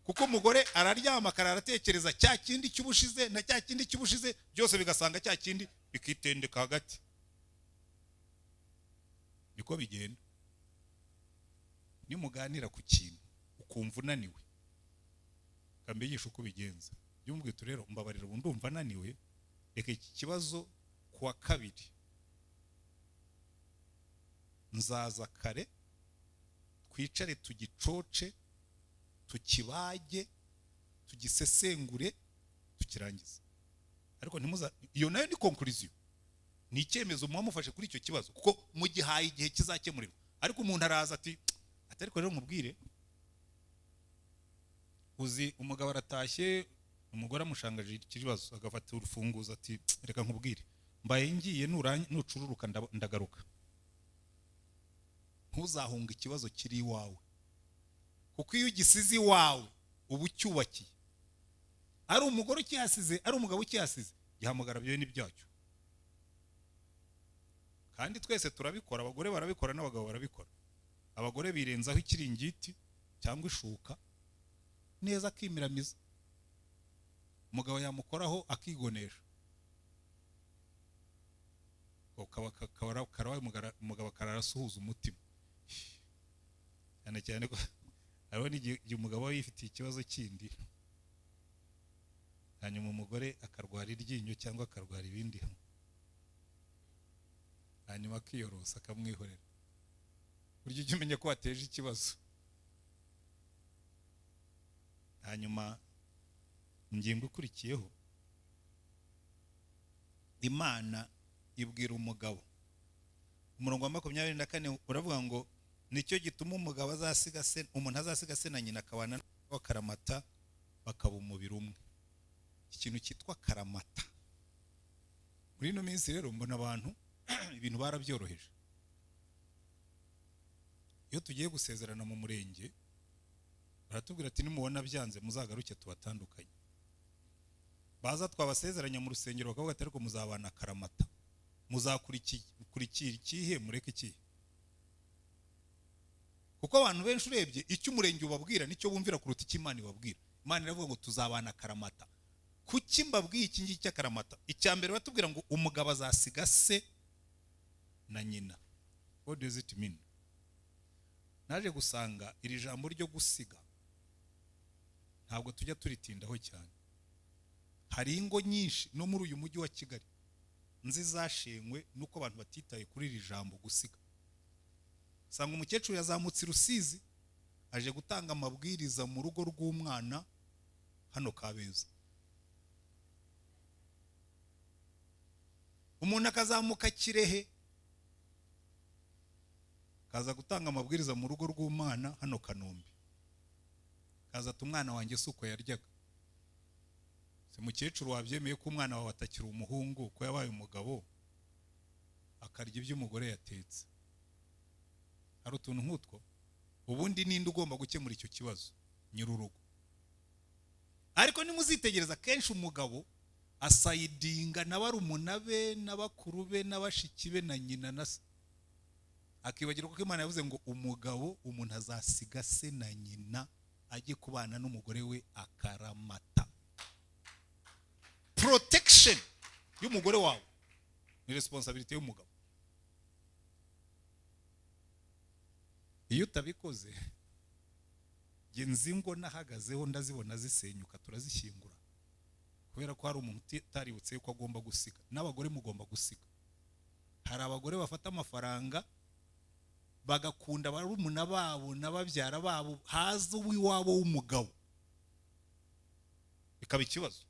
kuko umugore araryama akaratekereza cya kindi cy'ubushize na cya kindi cy'ubushize, byose bigasanga cya kindi bikitendeka hagati. Niko bigenda. Nimuganira ku kintu ukumva unaniwe, kambigisha uko bigenza. Byumvise rero, mbabarira ubu ndumva ananiwe, reka iki kibazo kuwa kabiri nzaza kare, twicare tugicoce, tukibage, tugisesengure, tukirangize. Ariko ntimuza, iyo nayo ni conclusion, ni icyemezo muba mufashe kuri icyo kibazo, kuko mugihaye igihe kizakemurirwa. Ariko umuntu araza ati ariko rero nkubwire, uzi umugabo aratashye, umugore amushangaje ikibazo, agafata urufunguzo ati reka nkubwire, mbaye ngiye, nucururuka ndagaruka. Ntuzahunga ikibazo kiri iwawe, kuko iyo ugisize iwawe uba ucyubakiye. Ari umugore ukihasize, ari umugabo ukihasize, gihamagara byo n'ibyacyo. Kandi twese turabikora, abagore barabikora n'abagabo barabikora. Abagore birenzaho ikiringiti cyangwa ishuka neza akimiramiza, umugabo yamukoraho akigonesha, umugabo akararasuhuza umutima. Cyane cyane ko hariho n'igihe umugabo aba yifitiye ikibazo kindi, hanyuma umugore akarwara iryinyo cyangwa akarwara ibindi, hanyuma akiyorosa akamwihorera. Burya ujya umenya ko wateje ikibazo. Hanyuma ingingo ikurikiyeho, Imana ibwira umugabo, umurongo wa 24 uravuga ngo nicyo gituma umugabo azasiga se, umuntu azasiga se na nyina akabana n'akaramata, bakaba umubiri umwe. Ikintu cyitwa karamata muri ino minsi rero mbona abantu Ibintu barabyoroheje. Iyo tugiye gusezerana mu murenge, baratubwira ati: "Nimubona byanze, muzagaruke tubatandukanye." Baza twabasezeranya mu rusengero, bakavuga ati: "Ariko muzabana akaramata, muzakurikira ikihe, mureke ikihe?" Kuko abantu benshi, urebye icyo umurenge ubabwira nicyo bumvira kuruta icyo Imana ibabwira. Imana iravuga ngo tuzabana akaramata. Kuki mbabwiye iki ngiki cy'akaramata? Icya mbere, batubwira ngo umugabo azasiga se na nyina. What does it mean? Naje gusanga iri jambo ryo gusiga ntabwo tujya turitindaho cyane. Hari ingo nyinshi no muri uyu mujyi wa Kigali nzi zashenywe nuko abantu batitaye kuri iri jambo gusiga. Usanga umukecuru yazamutse i Rusizi, aje gutanga amabwiriza mu rugo rw'umwana hano Kabeza. Umuntu akazamuka Kirehe, kaza gutanga amabwiriza mu rugo rw'umwana hano Kanombe, kaza ati: "Umwana wanjye si uko yaryaga." Si mukecuru, wabyemeye ko umwana wawe atakiri umuhungu, ko yabaye umugabo, akarya ibyo umugore yatetse? Hari utuntu nk'utwo. Ubundi ninde ugomba gukemura icyo kibazo? Nyir'urugo. Ariko nimuzitegereza, kenshi umugabo asayidinga na barumuna be n'abakuru be n'abashiki be na nyina na se, akibagirwa ko Imana yavuze ngo umugabo, umuntu azasiga se na nyina, ajye kubana n'umugore we akaramata. Protection y'umugore wawe ni responsibility y'umugabo. Iyo utabikoze, njye nzi ngo nahagazeho ndazibona zisenyuka, turazishyingura kubera ko hari umuntu utaributse yuko agomba gusiga. N'abagore mugomba gusiga. Hari abagore bafata amafaranga bagakunda barumuna babo n'ababyara babo, haza uw'iwabo w'umugabo bikaba ikibazo.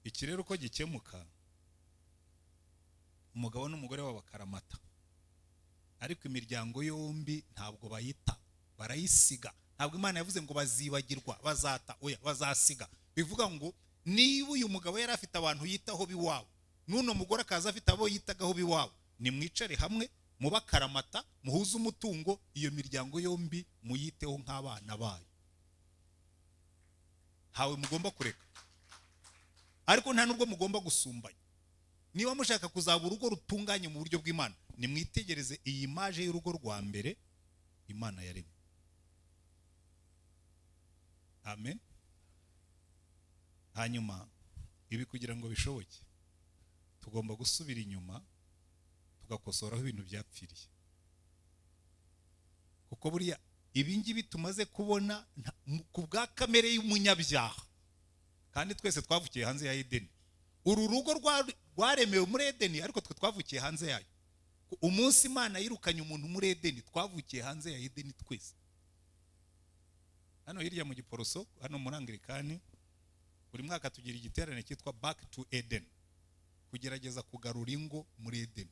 Iki rero uko gikemuka, umugabo n'umugore wabo bakaramata, ariko imiryango yombi ntabwo bayita, barayisiga. Ntabwo Imana yavuze ngo bazibagirwa, bazata, oya, bazasiga. Bivuga ngo niba uyu mugabo yari afite abantu yitaho b'iwabo, n'uno mugore akaza afite abo yitagaho b'iwabo, nimwicare hamwe mubakaramata, muhuze umutungo, iyo miryango yombi muyiteho nk'abana bayo. Ntawe mugomba kureka, ariko nta nubwo mugomba gusumbanya. Niba mushaka kuzaba urugo rutunganye mu buryo bw'Imana, nimwitegereze iyi image y'urugo rwa mbere Imana yaremye. Amen. Hanyuma ibi kugira ngo bishoboke, tugomba gusubira inyuma tugakosoraho ibintu byapfiriye, kuko buriya ibi ngibi tumaze kubona ku bwa kamere y'umunyabyaha, kandi twese twavukiye hanze ya Edeni. Uru rugo rwaremewe muri Edeni, ariko twe twavukiye hanze yayo. Umunsi Imana yirukanye umuntu muri Edeni, twavukiye hanze ya Edeni twese. Hano hirya mu Giporoso, hano muri Anglikani, buri mwaka tugira igiterane cyitwa Back to Eden, kugerageza kugarura ingo muri Edeni.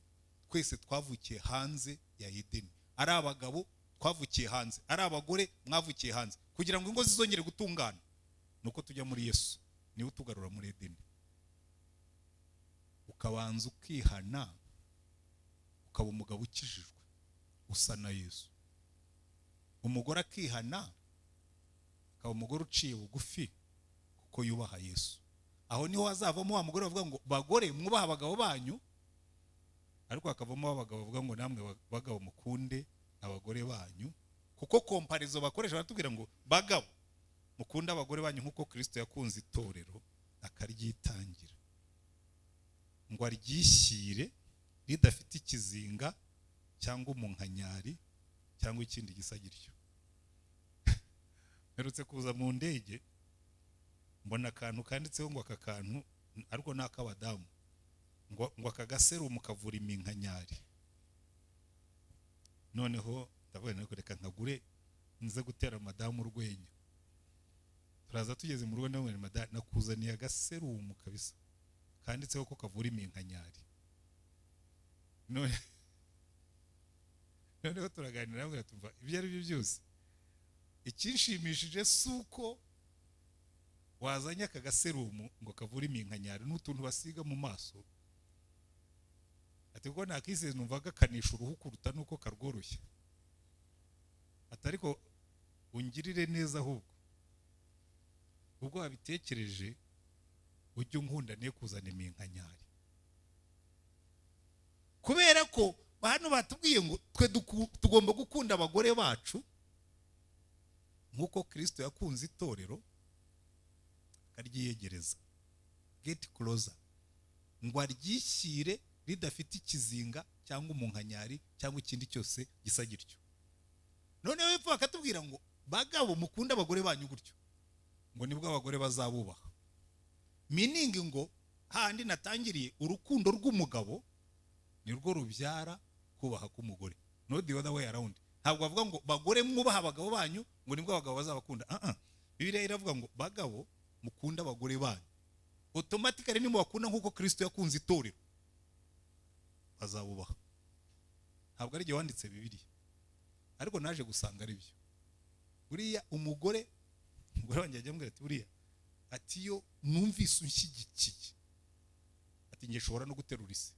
Twese twavukiye hanze ya Edeni, ari abagabo twavukiye hanze, ari abagore mwavukiye hanze. Kugira ngo ingo zizongere gutungana nuko tujya muri Yesu, niwe utugarura muri Edeni. Ukabanza ukihana, ukaba umugabo ukijijwe usa na Yesu. Umugore akihana, akaba umugore uciye bugufi kuko yubaha Yesu. Aho niho hazavamo wa mugore bavuga ngo bagore mwubaha abagabo banyu, ariko hakavamo abagabo bavuga ngo namwe bagabo mukunde abagore banyu, kuko komparizo bakoresha baratubwira ngo bagabo mukunde abagore banyu nkuko Kristo yakunze itorero akaryitangira, ngo aryishyire ridafite ikizinga cyangwa umunkanyari cyangwa ikindi gisa gityo. Mperutse kuza mu ndege, mbona akantu kanditseho ngo aka kantu ariko ni ak'abadamu, ngo aka gaserumu kavura iminkanyari. Noneho ndavuga nti reka nkagure nze gutera madamu urwenya. Turaza tugeze mu rugo, ndamubwira madamu nakuzaniye agaserumu kabisa kanditseho ko kavura iminkanyari. Noneho turaganira, ndamubwira tumva ibyo ari byo byose, ikinshimishije si uko Wazanye aka gaserumu ngo kavure iminkanyari n'utuntu basiga mu maso, ati kuko nakisize numva gakanisha uruhu kuruta nuko karworoshya. Ati ariko ungirire neza, ahubwo ubwo wabitekereje ujye unkunda niyo kuzana iminkanyari. Kubera ko hano batubwiye ngo twe tugomba gukunda abagore bacu nk'uko Kristo yakunze itorero akaryiyegereza, get closer, ngo aryishyire ridafite ikizinga cyangwa umunkanyari cyangwa ikindi cyose gisa gityo. Noneho hepfo bakatubwira ngo bagabo mukunde abagore banyu gutyo, ngo nibwo abagore bazabubaha. Meaning ngo handi natangiriye, urukundo rw'umugabo nirwo rubyara kubaha k'umugore, not the other way around. Ntabwo bavuga ngo bagore mwubaha abagabo banyu ngo nibwo abagabo bazabakunda. Bibiliya iravuga ngo bagabo mukunde abagore banyu, automatically nimubakunda nk'uko Kristo yakunze itorero bazabubaha. Ntabwo ari igihe wanditse Bibiliya, ariko naje gusanga ari byo. Buriya umugore wanjye ajya ambwira ati buriya, ati iyo numvise unshyigikiye, ati njye nshobora no guterura isi.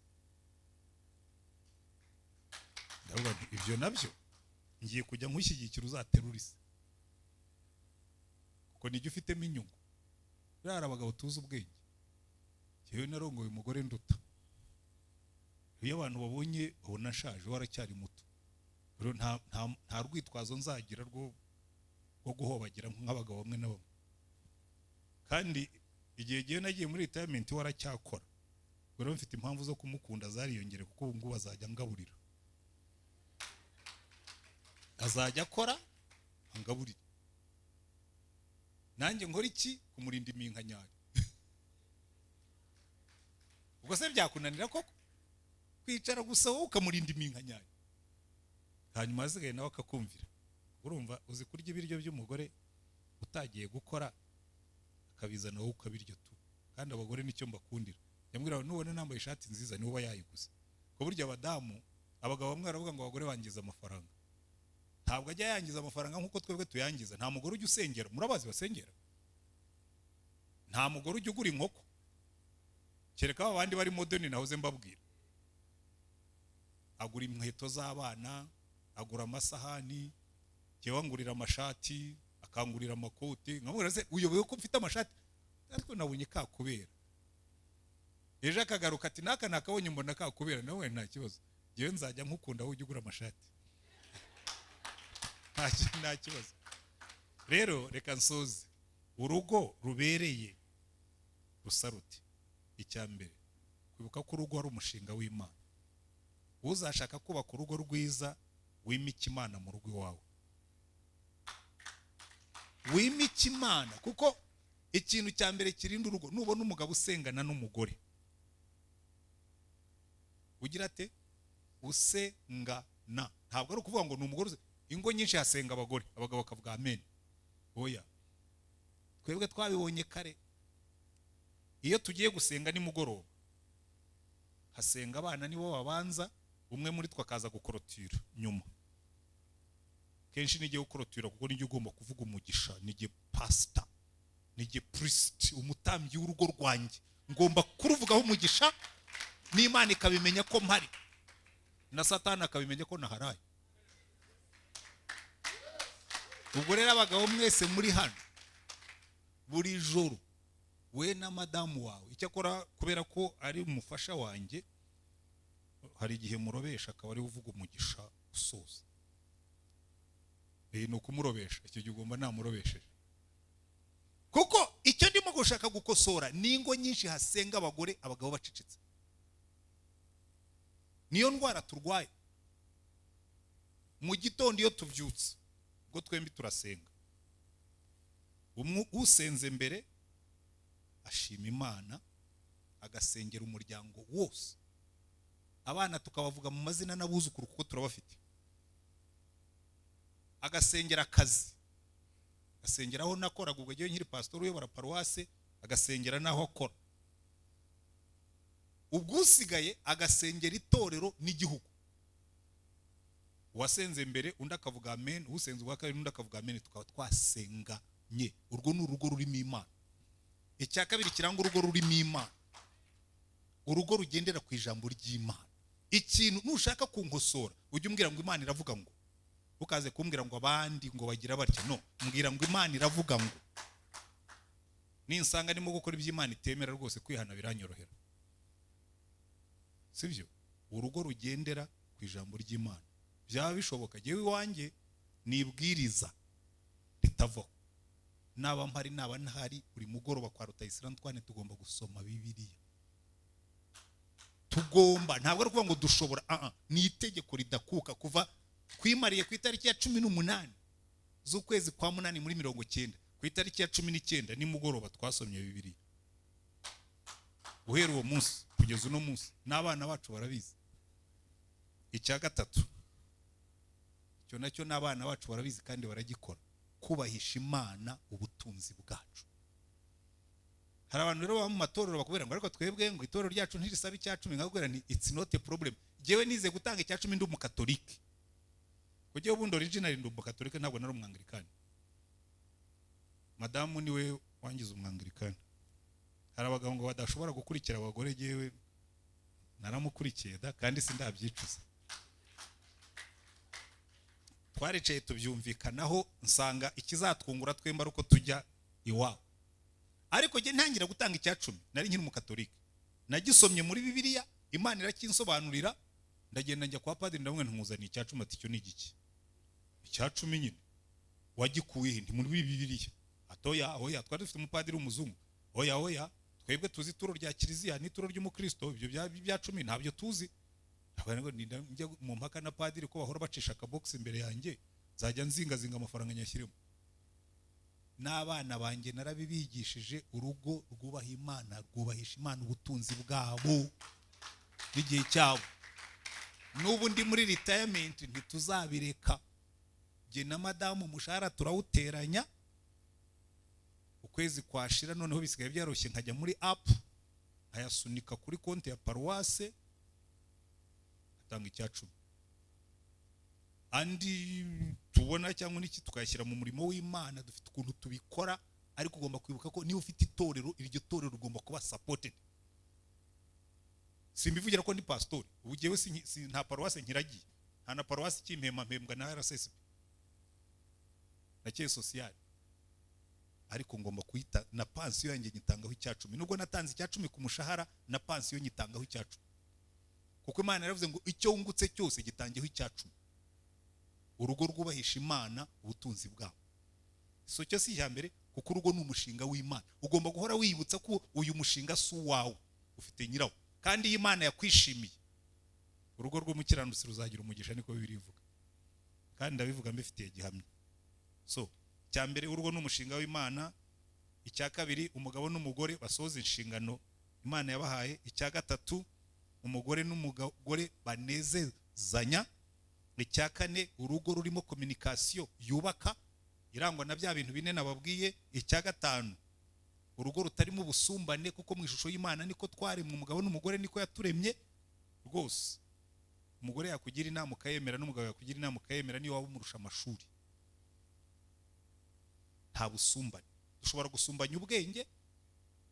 Ndavuga nti ibyo nabyo ngiye kujya nkushyigikira uzaterura isi, kuko nijya ufitemo inyungu. Buriya hari abagabo tuzi ubwenge. Njyewe narongoye umugore nduta. Iyo abantu babonye babona ashaje, waracyari muto. Rero nta rwitwazo nzagira rwo guhobagira nk'abagabo bamwe na bamwe. Kandi igihe gihe nagiye muri retirement waracyakora, rero mfite impamvu zo kumukunda zariyongere, kuko ubu ngubu azajya angaburira, azajya akora angaburira, nanjye nkora iki? Kumurinda iminkanyari. Ubwo se byakunanira koko kwicara gusa wowe ukamurinda iminkanyari, hanyuma asigaye nawe akakumvira? Urumva uzi kurya ibiryo by'umugore utagiye gukora, akabizana wowe ukabirya tu. Kandi abagore nicyo mbakundira, yambwira nubona nambaye ishati nziza niwe uba yayiguze. Ko burya abadamu, abagabo bamwe baravuga ngo abagore bangiza amafaranga. Ntabwo ajya yangiza amafaranga nk'uko twebwe tuyangiza. Nta mugore ujya usengera, murabazi basengera. Nta mugore ujya ugura inkoko, kereka abandi bari modern nahoze mbabwira. Agura inkweto z'abana, agura amasahani, jyewe angurira amashati, akangurira amakoti. Nkamubwira se uyobewe ko mfite amashati? Ariko nabonye kakubera. Ejo akagaruka ati naka nakabonye mbona kakubera. Nawe nta kibazo, jyewe nzajya nkukunda wowe ujya ugura amashati, nta kibazo. Rero reka nsoze. Urugo rubereye rusa rute? Icya mbere, kwibuka ko urugo ari umushinga w'Imana. Uzashaka kubaka urugo rwiza, wimike Imana mu rugo iwawe, wimike Imana. Kuko ikintu cya mbere kirinda urugo, nubona umugabo usengana n'umugore ugira ate? Usengana. Ntabwo ari ukuvuga ngo ni umugore. Ingo nyinshi hasenga abagore, abagabo bakavuga amen. Oya, twebwe twabibonye kare. Iyo tugiye gusenga nimugoroba, hasenga abana nibo babanza, umwe muri twe akaza gukorotira nyuma. Kenshi n'igihe gukorotira, kuko nijye ugomba kuvuga umugisha, nijye pastor, nijye priest, umutambyi w'urugo rwanjye, ngomba kuruvugaho umugisha, n'Imana ikabimenya ko mpari, na Satani akabimenya ko naharaye. Ubwo rero abagabo mwese muri hano, buri joro we na madamu wawe, icyakora kubera ko ari umufasha wanjye, hari igihe murobesha akaba ari uvuga umugisha usoza. Ni ukumurobesha, icyo gihe ugomba namurobesheje. Kuko icyo ndimo gushaka gukosora ni ingo nyinshi hasenga abagore, abagabo bacecetse. Niyo ndwara turwaye. Mu gitondo iyo tubyutse, ubwo twembi turasenga. Usenze mbere ashima Imana, agasengera umuryango wose. Abana tukabavuga mu mazina n'abuzukuru kuko turabafite. Agasengera akazi, agasengera aho nakoraga ubwo ngiye nkiri pastor uyobora paruwase, agasengera naho akora. Ubwo usigaye agasengera itorero n'igihugu. Uwasenze mbere undi akavuga amen, usenze ubwa kabiri undi akavuga amen, tukaba twasenganye. Urwo ni urugo rurimo Imana. Icya kabiri kiranga urugo rurimo Imana, urugo rugendera ku ijambo ry'Imana. Ikintu nushaka kunkosora, ujye umbwira ngo Imana iravuga ngo, ukaze kumbwira ngo abandi ngo bagira batya. No, mbwira ngo Imana iravuga ngo. Ninsanga ndimo gukora ibyo Imana itemera, rwose kwihana biranyorohera, sibyo? Urugo rugendera ku ijambo ry'Imana, byaba bishoboka jyewe iwanjye nibwiriza ritavaho. Naba mpari, naba ntahari, buri mugoroba kwa Rutayisire Antoine tugomba gusoma Bibiliya. Tugomba, ntabwo ari ukuvuga ngo dushobora, ni itegeko ridakuka. Kuva twimariye ku itariki ya 18 z'ukwezi kwa munani muri 90, ku itariki ya 19 nimugoroba twasomye Bibiliya. Guhera uwo munsi kugeza uno munsi, n'abana bacu barabizi. Icya gatatu, icyo nacyo n'abana bacu barabizi kandi baragikora: kubahisha Imana ubutunzi bwacu. Hari abantu rero baba mu matorero bakubwira ngo ariko twebwe ngo itorero ryacu ntirisaba icya cumi. Nkakubwira nti it's not a problem. Jyewe nize gutanga icya cumi ndi umukatolike, kuko ubundi original ndi umukatolike, ntabwo nari umwangilikani. Madamu niwe wangize umwangilikani. Hari abagabo ngo badashobora gukurikira abagore, jyewe naramukurikiye da, kandi sindabyicuza. Twaricaye tubyumvikanaho, nsanga ikizatwungura twemba ari uko tujya iwabo. Ariko njye ntangira gutanga icya cumi nari nkiri umukatolike. Nagisomye muri Bibiliya, Imana irakinsobanurira. Ndagenda njya kwa padiri, ndamubwira nti nkuzaniye icya cumi. Ati icyo ni igiki? Icya cumi nyine wagikuye he? Nti muri Bibiliya. Atoya, oya. Twari dufite umupadiri w'umuzungu. Oya, oya, twebwe tuzi ituro rya kiliziya n'ituro ry'umukristo, ibyo bya cumi ntabyo tuzi. Njya mu mpaka na padiri ko bahora bacisha akabogisi imbere yanjye, nzajya nzingazinga amafaranga nyashyiremo. N'abana banjye narabibigishije. Urugo rwubaha Imana rwubahisha Imana ubutunzi bwabo n'igihe cyabo. N'ubu ndi muri retirement, ntituzabireka. Jye na madamu umushahara turawuteranya, ukwezi kwashira, noneho bisigaye byoroshye, nkajya muri app nkayasunika kuri konti ya paruwase, atanga icya cumi, andi tubona cyangwa n'iki tukayashyira mu murimo w'Imana. Dufite ukuntu tubikora, ariko ugomba kwibuka ko niba ufite itorero, iryo torero rigomba kuba supported. Simbivugira ko ndi pasitori ubu. Jyewe nta paruwase nkiragiye, nta na paruwase ikimpemba, mpembwa na RSSB na caisse sociale, ariko ngomba kuyita na pansiyo yanjye nyitangaho icya cumi. Nubwo natanze icya cumi ku mushahara, na pansiyo nyitangaho icya cumi, kuko Imana yaravuze ngo icyo wungutse cyose gitangeho icya cumi. Urugo rwubahisha Imana ubutunzi bwabo, so cyo si icya mbere, kuko urugo ni umushinga w'Imana. Ugomba guhora wiyibutsa ko uyu mushinga si uwawe, ufite nyirawo. Kandi iyo Imana yakwishimiye, urugo rw'umukiranutsi ruzagira umugisha, niko Bibiliya ivuga, kandi ndabivuga mbifitiye gihamya. So icya mbere, urugo ni umushinga w'Imana. Icya kabiri, umugabo n'umugore basohoza inshingano Imana yabahaye. Icya gatatu, umugore n'umugore banezezanya. Icya kane, urugo rurimo communication yubaka, irangwa na bya bintu bine nababwiye. Icya gatanu, urugo rutarimo ubusumbane, kuko mu ishusho y'Imana niko twaremwe, umugabo n'umugore niko yaturemye. Rwose umugore yakugira inama ukayemera, n'umugabo yakugira inama ukayemera, niyo waba umurusha amashuri. Nta busumbane. Dushobora gusumbanya ubwenge,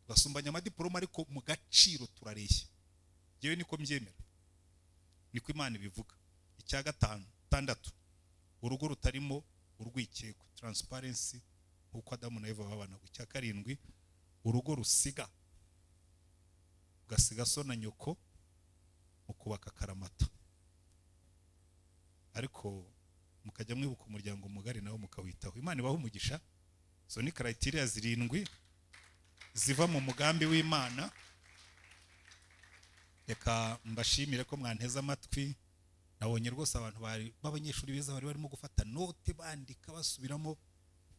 tugasumbanya amadiporoma, ariko mu gaciro turareshya. Yewe, niko mbyemera, niko Imana ibivuga. Icya gatanu tandatu, urugo rutarimo urwikekwe, transparency, nk'uko Adamu na Eva babanaga. Icya karindwi, urugo rusiga, ugasiga so na nyoko mu kubaka akaramata, ariko mukajya mwibuka umuryango mugari nawo mukawitaho. Imana ibaha umugisha. Izo ni criteria zirindwi ziva mu mugambi w'Imana. Reka mbashimire ko mwanteze amatwi. Nabonye rwose abantu bari b'abanyeshuri beza, bari barimo gufata note, bandika, basubiramo.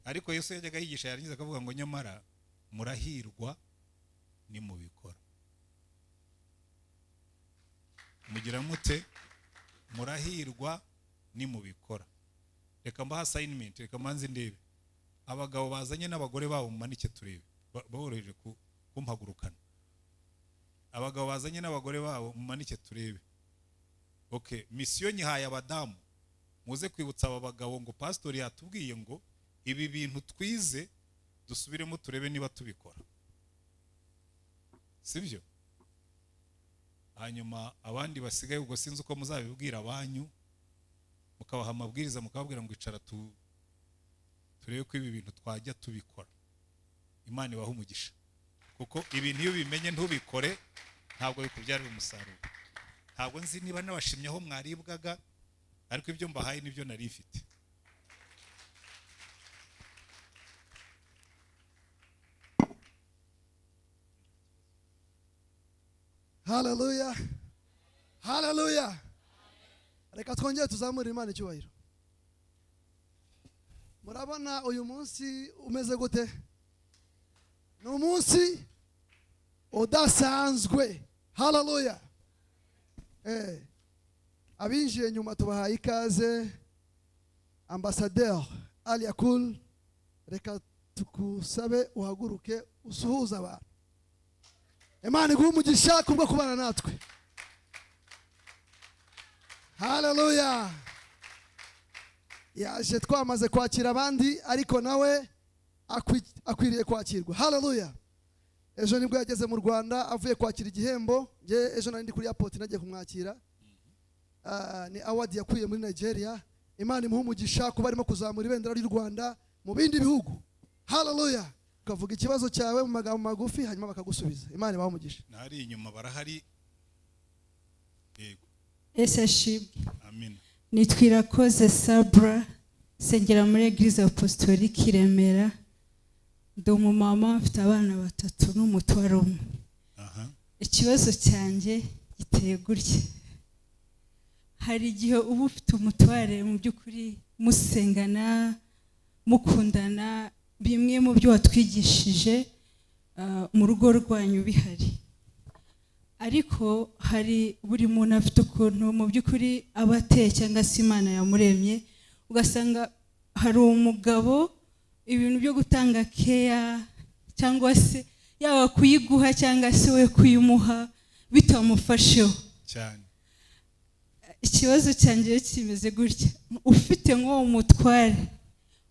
Ariko Yesu yajyaga yigisha, yarangiza akavuga ngo nyamara murahirwa nimubikora. Mugira mute? Murahirwa nimubikora. Reka mbaha assignment. Reka mbanze ndebe abagabo bazanye n'abagore babo, mumanike turebe. Boroheje kumpagurukana. Abagabo bazanye n'abagore babo, mumanike turebe. Okay, mission nyihaye abadamu. Muze kwibutsa aba bagabo ngo pasitori yatubwiye ngo ibi bintu twize dusubiremo, turebe niba tubikora. Sibyo? Hanyuma abandi basigaye, ubwo sinzi uko muzabibwira abanyu, mukabaha amabwiriza, mukababwira ngo icara turebe ko ibi bintu twajya tubikora. Imana ibaha umugisha, kuko ibintu iyo ubimenye ntubikore ntabwo bikubyarira umusaruro. Ntabwo nzi niba nabashimye aho mwaribwaga, ariko ibyo mbahaye nibyo nari mfite. Haleluya, haleluya. Reka twongere tuzamure Imana icyubahiro. Murabona uyu munsi umeze gute? Ni umunsi udasanzwe. Haleluya. Abinjiye nyuma tubahaye ikaze. Ambassadeur Aliakul, reka tukusabe uhaguruke usuhuze abantu. Imana iguhe umugisha kubwo kubana natwe. Haleluya. Yaje twamaze kwakira abandi, ariko nawe akwiriye kwakirwa. Haleluya. Ejo nibwo yageze mu Rwanda avuye kwakira igihembo. Nge ejo nari ndi kuri airport nagiye kumwakira. Ni award yakuye muri Nigeria. Imana imuhe umugisha kuba arimo kuzamura ibendera ry'u Rwanda mu bindi bihugu. Haleluya. Ukavuga ikibazo cyawe mu magambo magufi, hanyuma bakagusubiza. Imana ibahe umugisha. Nari inyuma barahari. Yego. Ese ashimwe. Amen. Nitwirakoze Sabra, sengera muri Eglise Apostolique i Remera. Ndi umumama mfite abana batatu n'umutwaro umwe. Ikibazo cyanjye giteye gutya. Hari igihe uba ufite umutware mu by'ukuri musengana, mukundana, bimwe mu byo watwigishije mu rugo rwanyu bihari. Ariko hari buri muntu afite ukuntu mu by'ukuri aba ateye cyangwa se Imana yamuremye, ugasanga hari umugabo ibintu byo gutanga care cyangwa se yaba kuyiguha cyangwa se we kuyimuha bitamufasheho cyane. Ikibazo cyanjye kimeze gutya: ufite nk'uwo mutware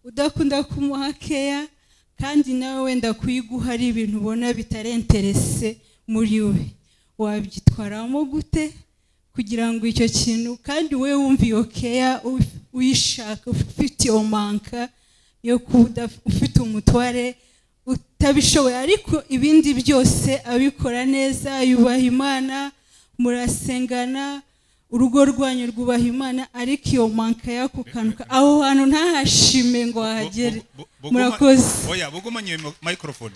udakunda kumuha care, kandi nawe wenda kuyiguha ari ibintu ubona bitarenterese muri we, wabyitwaramo gute kugira ngo icyo kintu, kandi we wumva iyo care uyishaka, ufite iyo manka yo kuba ufite umutware utabishoboye, ariko ibindi byose abikora neza, yubaha Imana, murasengana, urugo rwanyu rwubaha Imana, ariko iyo manka yakukanuka aho hantu ntahashime ngo ahagere. Murakoze. Oya, bugumanye iyo microphone.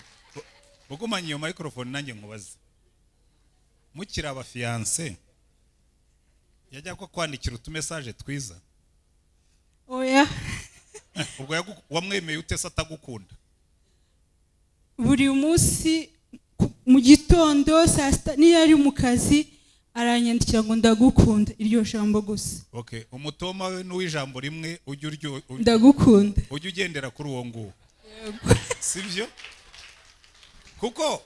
Bugumanye iyo microphone nanjye nkubaze. Mukiri abafiance yajya ko kwandikira utumessage twiza? Oya. Ubwo wamwemeye ute se atagukunda? Buri munsi mu gitondo saa sita niyo ari mu kazi aranyandikira ngo ndagukunda, iryo jambo gusa. Okay, umutoma we n'uw'ijambo rimwe ujye uryo ndagukunda, ujye ugendera kuri uwo nguwo. Sibyo? Kuko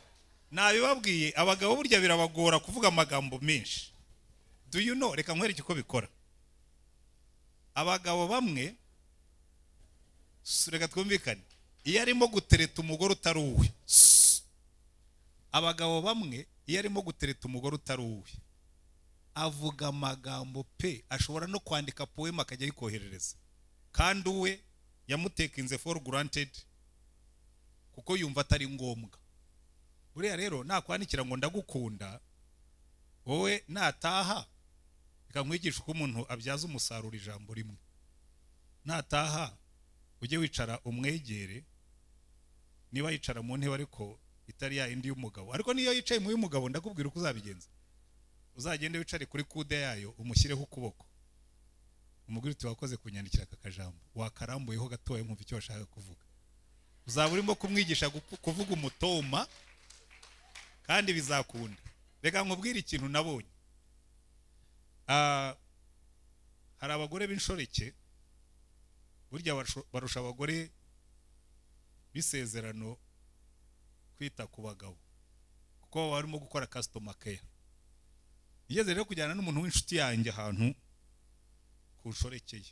nabibabwiye, abagabo burya birabagora kuvuga amagambo menshi. Do you know, reka nkwereke uko bikora. Abagabo bamwe, reka twumvikane, iyo arimo gutereta umugore utari uwe, abagabo bamwe iyo arimo gutereta umugore utari uwe avuga amagambo pe, ashobora no kwandika poem akajya ayikoherereza, kandi uwe yamutekinze for granted kuko yumva atari ngombwa. Buriya rero nakwandikira ngo ndagukunda, wowe nataha, reka nkwigishe uko umuntu abyaza umusaruro ijambo rimwe. Nataha ujye wicara umwegere, niba yicara mu ntebe ariko itari ya indi y'umugabo, ariko niyo yicaye mu y'umugabo ndakubwira uko uzabigenza. Uzagende wicare kuri kude yayo, umushyireho ukuboko, umubwire uti wakoze kunyandikira aka kajambo, wakarambuyeho gatoya nkumva icyo washaka kuvuga. Uzaba urimo kumwigisha kuvuga umutoma, kandi bizakunda. Reka nkubwire ikintu nabonye. Hari abagore b'inshoreke burya barusha abagore b'isezerano kwita ku bagabo, kuko baba barimo gukora customer care. Nigeze rero kujyana n'umuntu w'inshuti yanjye ahantu ku nshoreke ye,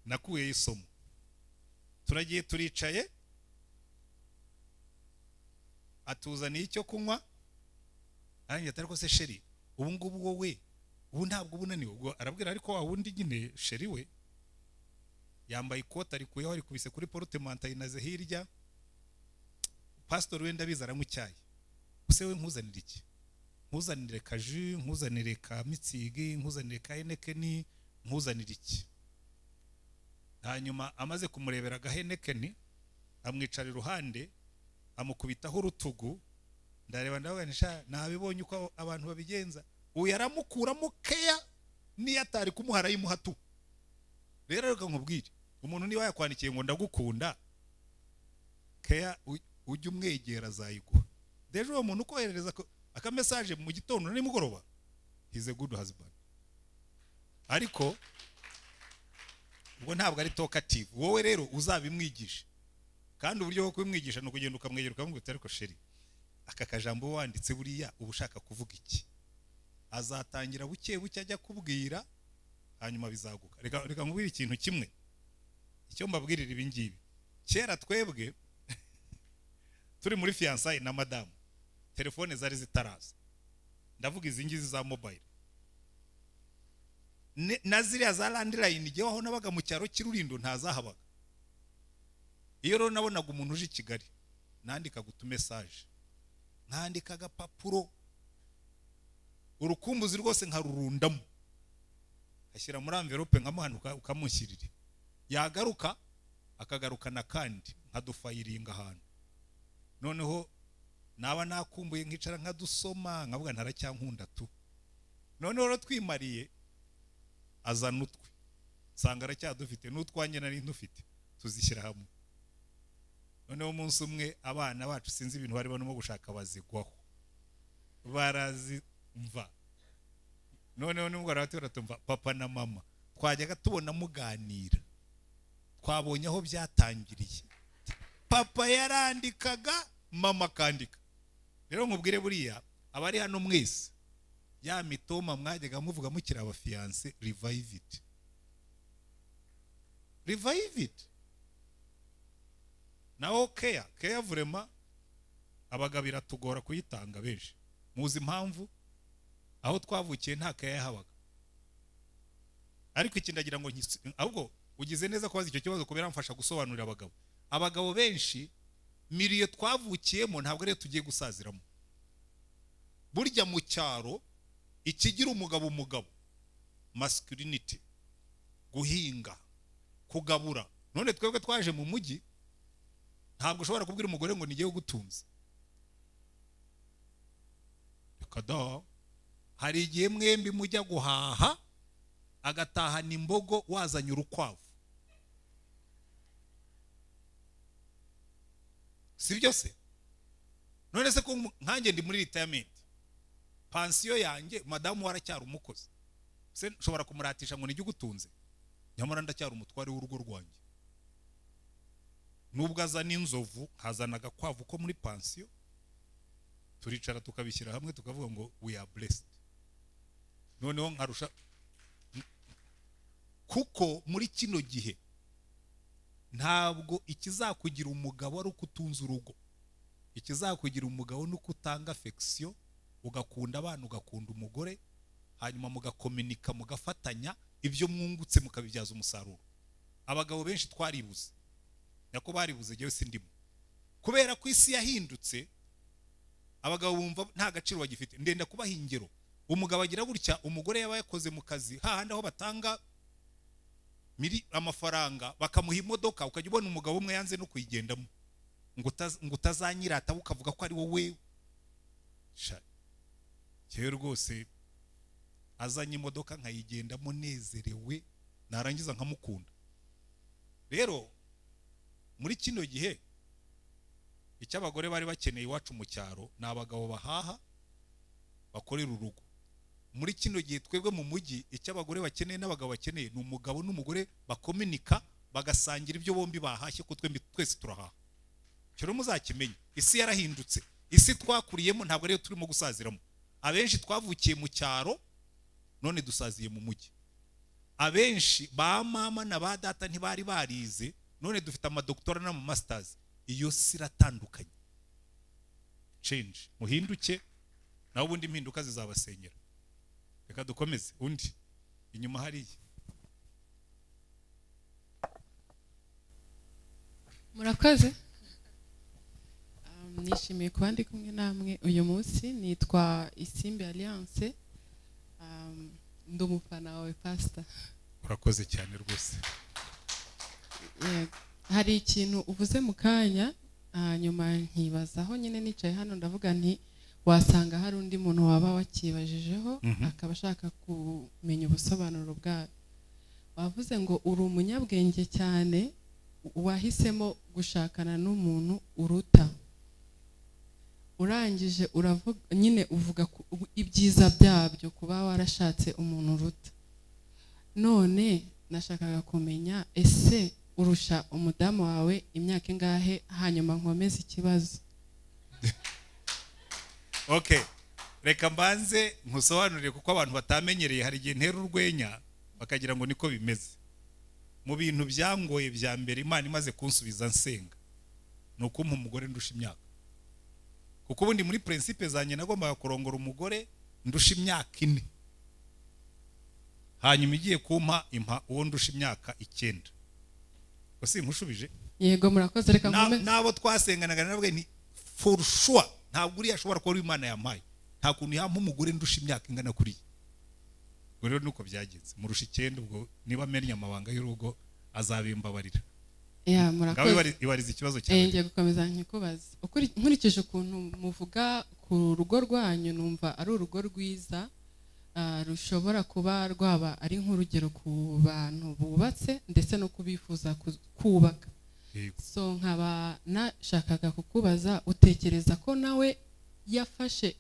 nakuyeyo isomo. Turagiye turicaye. Atuzaniye icyo kunywa, arangira ati: "Ariko se chéri, ubu ngubu wowe ubu ntabwo uba unaniwe?" Ubwo arabwira, ariko wa wundi nyine chéri we yambaye ikoti, arikuyeho, arikubise kuri portemanteau, ayinaze hirya. Pasitori wenda abizi, aranywa icyayi. "Use we, nkuzanire iki? Nkuzanire ka jus, nkuzanire ka Mützig, nkuzanire ka Heineken, nkuzanire iki?" Hanyuma amaze kumurebera aga Heineken, amwicara iruhande, amukubitaho urutugu. Ndareba, ndavuga nti: "Sha, nabibonye uko abantu babigenza." Uyu aramukuramo keya, niyo atari kumuha arayimuha tu. Rero reka nkubwire, umuntu niba yakwandikiye ngo "Ndagukunda", keya ujye umwegera azayiguha. Déjà uwo muntu ukoherereza akamessage mu gitondo na nimugoroba, he's a good husband. Ariko ubwo ntabwo ari talkative. Wowe rero uzabimwigisha, kandi uburyo bwo kubimwigisha ni ukugenda ukamwegera, ukamubwira uti: "Ariko chéri, aka kajambo wanditse buriya uba ushaka kuvuga iki?" Azatangira buke buke ajya kubwira, hanyuma bizaguka. Reka nkubwire ikintu kimwe. Icyo mbabwirira ibi ngibi, kera twebwe turi muri fiançailles na madamu, telefone zari zitaraza, ndavuga izi ngizi za mobile na ziriya za landline. Igihe aho nabaga mu cyaro cy'Irurindo ntazahabaga. Iyo rero nabonaga umuntu uje i Kigali, nandikaga utumessage, nkandika agapapuro, urukumbuzi rwose nkarurundamo, ashyira muri enveloppe, nkamuhanuka, ukamushyirira. Yagaruka akagarukana kandi nkadufayiringa ahantu. Noneho naba nakumbuye nkicara nkadusoma, nkavuga ntaracyankunda tu. Noneho rero twimariye, azana utwe, nsanga aracyadufite n'utwanjye nari ntufite, tuzishyira hamwe. Noneho umunsi umwe abana bacu, sinzi ibintu bari barimo gushaka, bazigwaho, barazimva. Noneho nimugoroba tumva: "Papa na mama twajyaga tubona muganira, twabonye aho byatangiriye. Papa yarandikaga, mama akandika." Rero nkubwire, buriya abari hano mwese, ya mitoma mwajyaga muvuga mukiri abafiancé, revive it, revive it. Naho keya, keya vraiment abagabo iratugora kuyitanga benshi. Muzi impamvu? Aho twavukiye nta keya yahabaga. Ariko iki ndagira ngo ahubwo ugize neza kubaza icyo kibazo, kubera mfasha gusobanurira abagabo. Abagabo benshi, milieu twavukiyemo ntabwo ariyo tugiye gusaziramo. Burya mu cyaro ikigira umugabo umugabo, masculinity, guhinga, kugabura. None twebwe twaje mu mujyi, ntabwo ushobora kubwira umugore ngo nigiye ugutunze. Reka da. Hari igihe mwembi mujya guhaha, agatahana imbogo, wazanye urukwavu. Si byo se? None se ko nkanjye ndi muri retirement, pansiyo yanjye, madamu waracyari umukozi, se nshobora kumuratisha ngo nijye ugutunze? Nyamara ndacyari umutware w'urugo rwanjye. Nubwo azana inzovu, nkazana agakwavu ko muri pansiyo, turicara tukabishyira hamwe, tukavuga ngo "We are blessed." Noneho nkarusha, kuko muri kino gihe ntabwo ikizakugira umugabo ari uko utunze urugo. Ikizakugira umugabo ni uko utanga affection, ugakunda abana, ugakunda umugore, hanyuma mugakominika, mugafatanya, ibyo mwungutse mukabibyaza umusaruro. Abagabo benshi twaribuze, nako baribuze, njyewe sindimo, kubera ko isi yahindutse. Abagabo bumva nta gaciro bagifite. Ndenda kubaha ingero. Umugabo agira gutya, umugore yaba yakoze mu kazi hahandi aho batanga amafaranga, bakamuha imodoka, ukajya ubona umugabo umwe yanze no kuyigendamo ngo utazanyirata ukavuga ko ari wowe. Sha, njyewe rwose azanye imodoka nkayigendamo nezerewe, narangiza nkamukunda. Rero muri kino gihe icyo abagore bari bakeneye iwacu mu cyaro ni abagabo bahaha, bakorera urugo. Muri kino gihe twebwe mu mujyi, icyo abagore bakeneye n'abagabo bakeneye ni umugabo n'umugore bakominika, bagasangira ibyo bombi bahashye, ko twembi twese turahaha. Icyo rero muzakimenye, isi yarahindutse. Isi twakuriyemo ntabwo ariyo turimo gusaziramo. Abenshi twavukiye mu cyaro, none dusaziye mu mujyi. Abenshi ba mama na ba data ntibari barize, none dufite amadokitora n'amamasters. Iyo si iratandukanye. Change, muhinduke, naho ubundi impinduka zizabasenyera. Reka dukomeze. Undi inyuma hariya. Murakoze. Nishimiye kuba ndi kumwe namwe uyu munsi. Nitwa Isimbi Alliance, ndi umufana wawe, Pastor. Urakoze cyane rwose. Yego. Hari ikintu uvuze mu kanya, hanyuma nkibazaho nyine nicaye hano, ndavuga nti wasanga hari undi muntu waba wakibajijeho, akaba ashaka kumenya ubusobanuro bwayo. Wavuze ngo uri umunyabwenge cyane, wahisemo gushakana n'umuntu uruta. Urangije uravuga nyine, uvuga ibyiza byabyo kuba warashatse umuntu uruta. None nashakaga kumenya, ese urusha umudamu wawe imyaka ingahe? Hanyuma nkomeze ikibazo. Okay, reka mbanze nkusobanurire, kuko abantu batamenyereye hari igihe ntera urwenya bakagira ngo niko bimeze. Mu bintu byangoye bya mbere Imana imaze kunsubiza nsenga, ni ukumpa umugore ndusha imyaka. Kuko ubundi muri principe zanjye nagombaga kurongora umugore ndusha imyaka 4, hanyuma igiye kumpa impa uwo ndusha imyaka 9. Ubwo nkushubije? Yego, murakoze. Reka nkomeze. Nabo twasenganaga nabwo ni for sure, ntabwo uriya ashobora kuba ari Imana yampaye, nta kuntu yampa umugore ndusha imyaka ingana kuriya. Ubwo rero nuko byagenze, murusha 9. Ubwo niba amennye amabanga y'urugo azabimbabarira. Ya, Ngaho murakoze. Ibariza ikibazo cyawe. Ngiye gukomeza nkikubaza. Nkurikije ukuntu muvuga ku rugo rwanyu, numva ari urugo rwiza, rushobora kuba rwaba ari nk'urugero ku bantu bubatse ndetse no kubifuza kubaka. So nkaba nashakaga kukubaza, utekereza ko nawe yafashe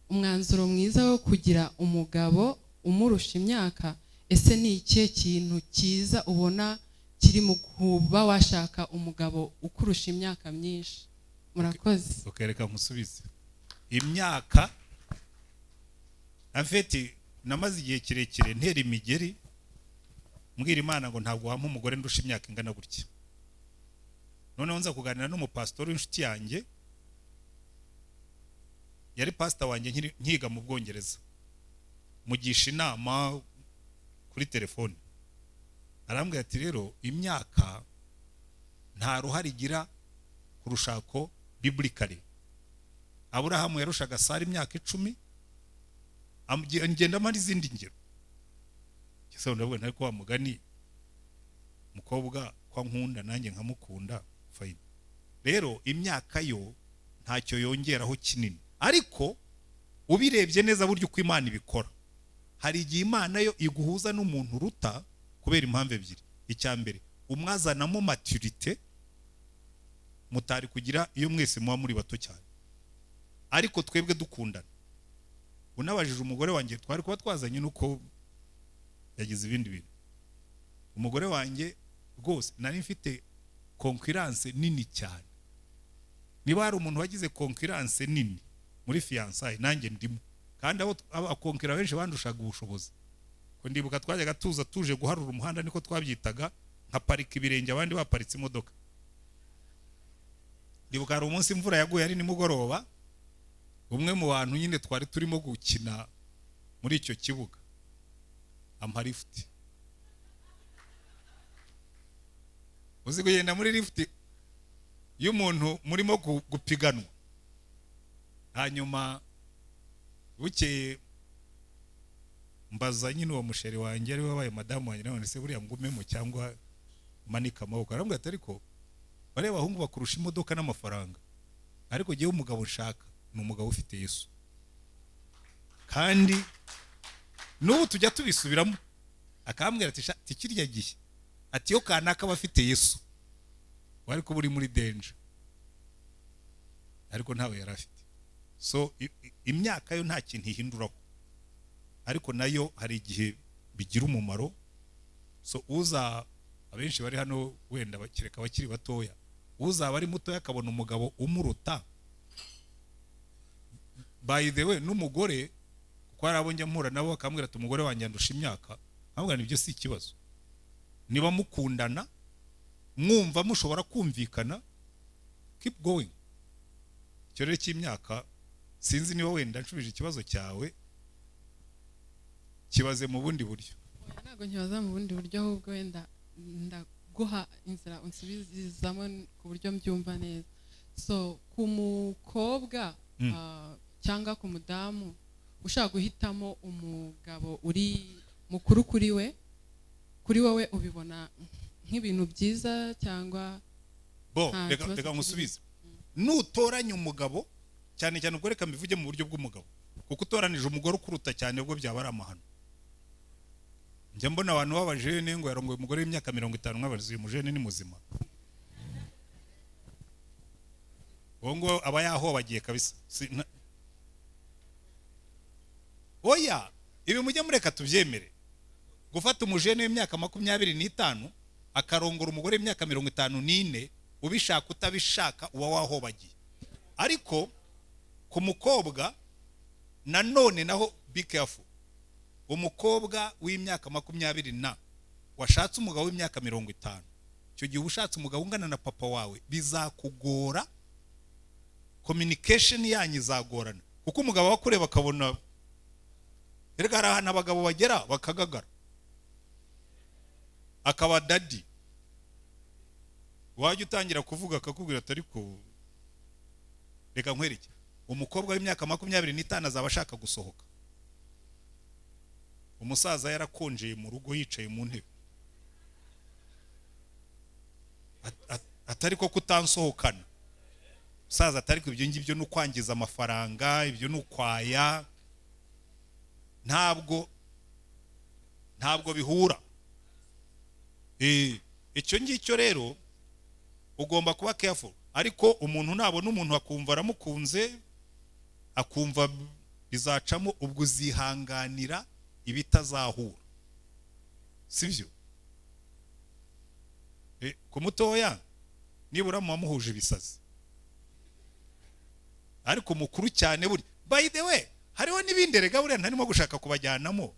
umwanzuro mwiza wo kugira umugabo umurusha imyaka? Ese ni ikihe kintu cyiza ubona kiri mu kuba washaka umugabo ukurusha imyaka myinshi? Murakoze. Okay, reka nkusubize. Imyaka, en fait, namaze igihe kirekire ntera imigeri mbwira Imana ngo ntabwo wampa umugore ndusha imyaka ingana gutya. Noneho nza kuganira n'umupasitori w'inshuti yanjye, yari pastor wanjye nkiga mu Bwongereza, mugisha inama kuri telefone. Arambwira ati rero imyaka nta ruhare igira ku rushako biblically. Aburahamu yarushaga Sara imyaka 10, ngenda amara izindi ngero. Cyese ndavuga nti ko wa mugani mukobwa kwa nkunda nanjye nkamukunda, fine. Rero imyaka yo ntacyo yongeraho kinini, ariko ubirebye neza buryo uko Imana ibikora, hari igihe Imana yo iguhuza n'umuntu uruta kubera impamvu ebyiri. Icya mbere, umwazanamo maturité mutari kugira iyo mwese muba muri bato cyane, ariko twebwe dukundana. Unabajije umugore wanjye twari kuba twazanye nuko yagize ibindi bintu. Umugore wanjye rwose nari mfite concurrence nini cyane. Niba hari umuntu wagize concurrence nini muri fiançailles, nanjye ndimo. Kandi abo abakonkera benshi bandushaga ubushobozi. Ko ndibuka twajyaga tuza tuje guharura umuhanda, niko twabyitaga, nka parika ibirenge abandi baparitse imodoka. Ndibuka hari umunsi imvura yaguye ari nimugoroba, umwe mu bantu nyine twari turimo gukina muri icyo kibuga ampa lift. Uzi kugenda muri lift y'umuntu murimo gupiganwa. Hanyuma bukeye mbaza nyine uwo musheri wanjye ari wabaye madamu wanjye, none se buriya ngumemo cyangwa manika amaboko? Arambwira ati ariko bariya bahungu bakurusha imodoka n'amafaranga, ariko jyewe umugabo nshaka ni umugabo ufite Yesu. Kandi n'ubu tujya tubisubiramo, akambwira ati kirya gihe ati yo kanaka aba afite Yesu wari kuba uri muri danger, ariko ntawe yari afite. So imyaka yo nta kintu ihinduraho, ariko nayo hari igihe bigira umumaro. So uza abenshi bari hano wenda bakireka abakiri batoya, uzaba ari mutoya akabona umugabo umuruta, by the way n'umugore, kuko hari abo njya mpura nabo bakambwira ati umugore wanjye andusha imyaka, nkabwira nibyo si ikibazo, niba mukundana mwumva mushobora kumvikana, keep going. Icyo rero cy'imyaka, sinzi niba wenda nshubije ikibazo cyawe, kibaze mu bundi buryo. Oya, ntabwo nkibaza mu bundi buryo, ahubwo wenda ndaguha inzira unsubizamo ku buryo mbyumva neza. So ku mukobwa cyangwa ku mudamu ushaka guhitamo umugabo uri mukuru kuri we, kuri wowe ubibona nk'ibintu byiza cyangwa Bo, nta reka kibazo reka kirimo? Nkusubize. Nutoranya umugabo, cyane cyane ubwo reka mbivuge mu buryo bw'umugabo, kuko utoranije umugore ukuruta cyane ubwo byaba ari amahano. Njya mbona abantu b'abajene ngo yarongoye umugore w'imyaka 50, nkabaza, uyu mujene ni muzima? Uwo ngo aba yahobagiye kabisa. Oya, ibi mujye mureka tubyemere. Gufata umujene w'imyaka 25 akarongora umugore w'imyaka 54, ubishaka utabishaka uba wahobagiye. Ariko ku mukobwa nanone naho be careful. Umukobwa w'imyaka 20 na washatse umugabo w'imyaka 50, icyo gihe uba ushatse umugabo ungana na papa wawe, bizakugora, communication yanyu izagorana, kuko umugabo aba akureba akabona. Erega hari ahantu abagabo bagera bakagagara, akaba daddy. Wajya utangira kuvuga akakubwira ati ariko reka nkwereke. Umukobwa w'imyaka 25 azaba ashaka gusohoka, umusaza yarakonjeye mu rugo yicaye mu ntebe. Atari ko kutansohokana umusaza, atari ko ibyo ngibyo ni ukwangiza amafaranga, ibyo ni ukwaya, ntabwo bihura. Icyo ngicyo rero ugomba kuba careful. Ariko umuntu nabona umuntu akumva aramukunze, akumva bizacamo, ubwo uzihanganira ibitazahura, sibyo? Ku mutoya nibura muba muhuje ibisazi, ariko mukuru cyane buri, by the way, hariho n'ibindi rega buriya ntarimo gushaka kubajyanamo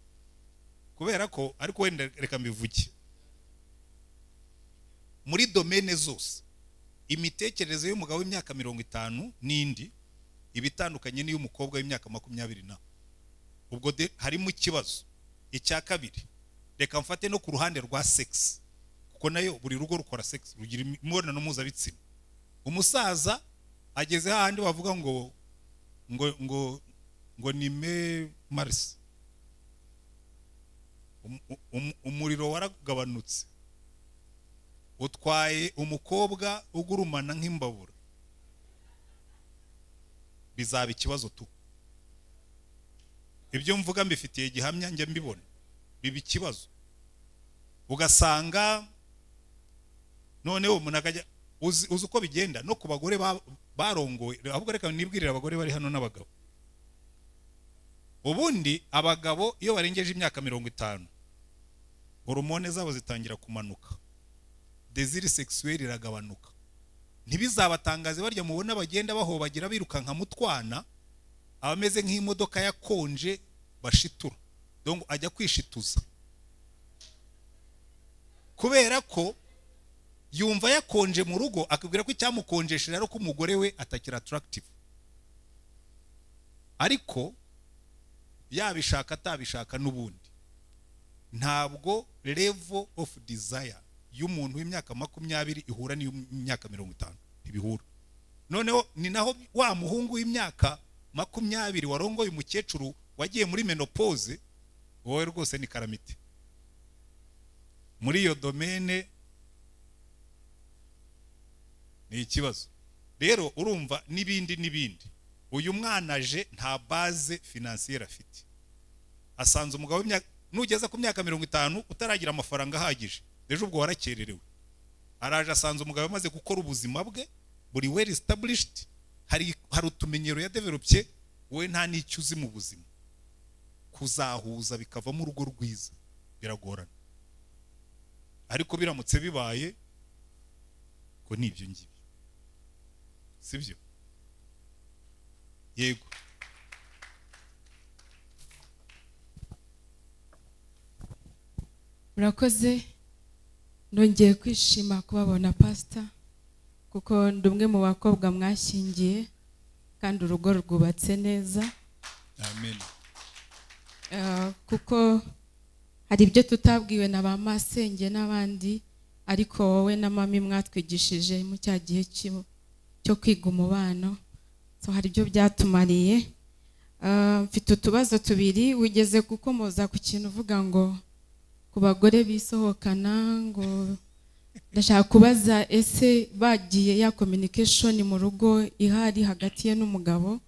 kubera ko, ariko wenda reka mbivuge. Muri domaine zose, imitekerereze y'umugabo w'imyaka 50 n'indi iba itandukanye n'iy'umukobwa w'imyaka 20 na ubwo harimo ikibazo. Icya kabiri, reka mfate no ku ruhande rwa sex, kuko nayo buri rugo rukora sex, rugira imibonano mpuzabitsina. Umusaza ageze hahandi bavuga ngo ni me mars, umuriro waragabanutse, utwaye umukobwa ugurumana nk'imbabura, bizaba ikibazo tu. Ibyo mvuga mbifitiye gihamya, njya mbibona biba ikibazo. Ugasanga noneho umuntu akajya, uzi uko bigenda no ku bagore barongoye. Ahubwo reka nibwirire abagore bari hano n'abagabo. Ubundi abagabo iyo barengeje imyaka 50, hormone zabo zitangira kumanuka, désir sexuel iragabanuka. Ntibizabatangaze barya mubona bagenda bahobagira birukanka mu twana, abameze nk'imodoka yakonje bashitura. Donc ajya kwishituza kubera ko yumva yakonje mu rugo, akabwira ko icyamukonjesheje ari uko umugore we atakiri attractive. Ariko yabishaka atabishaka, n'ubundi ntabwo level of desire y'umuntu w'imyaka 20 ihura n'iy'imyaka 50, ntibihura. Noneho ni naho wa muhungu w'imyaka 20 warongoye umukecuru wagiye muri ménopause, wowe rwose ni calamité muri iyo domaine, ni ikibazo. Rero urumva n'ibindi n'ibindi. Uyu mwana aje nta base financière afite, asanze umugabo w'imyaka, nugeza ku myaka 50 utaragira amafaranga ahagije, ejo ubwo warakererewe. Araje asanze umugabo amaze gukora ubuzima bwe buri well established, hari utumenyero yadevelopye, wowe nta n'icyo uzi mu buzima. Kuzahuza bikavamo urugo rwiza biragorana, ariko biramutse bibaye ko ni ibyo ngibyo, sibyo? Yego. Murakoze. Nongeye kwishima kubabona, pasita, kuko ndi umwe mu bakobwa mwashyingiye. Kandi urugo rwubatse neza. Amen. Kuko hari ibyo tutabwiwe na ba masenge n'abandi, ariko wowe na mami mwatwigishije mu cya gihe cyo kwiga umubano. So hari ibyo byatumariye. Mfite utubazo tubiri. Wigeze gukomoza ku kintu uvuga ngo ku bagore bisohokana, ngo ndashaka kubaza ese bagiye ya communication mu rugo ihari hagati ye n'umugabo,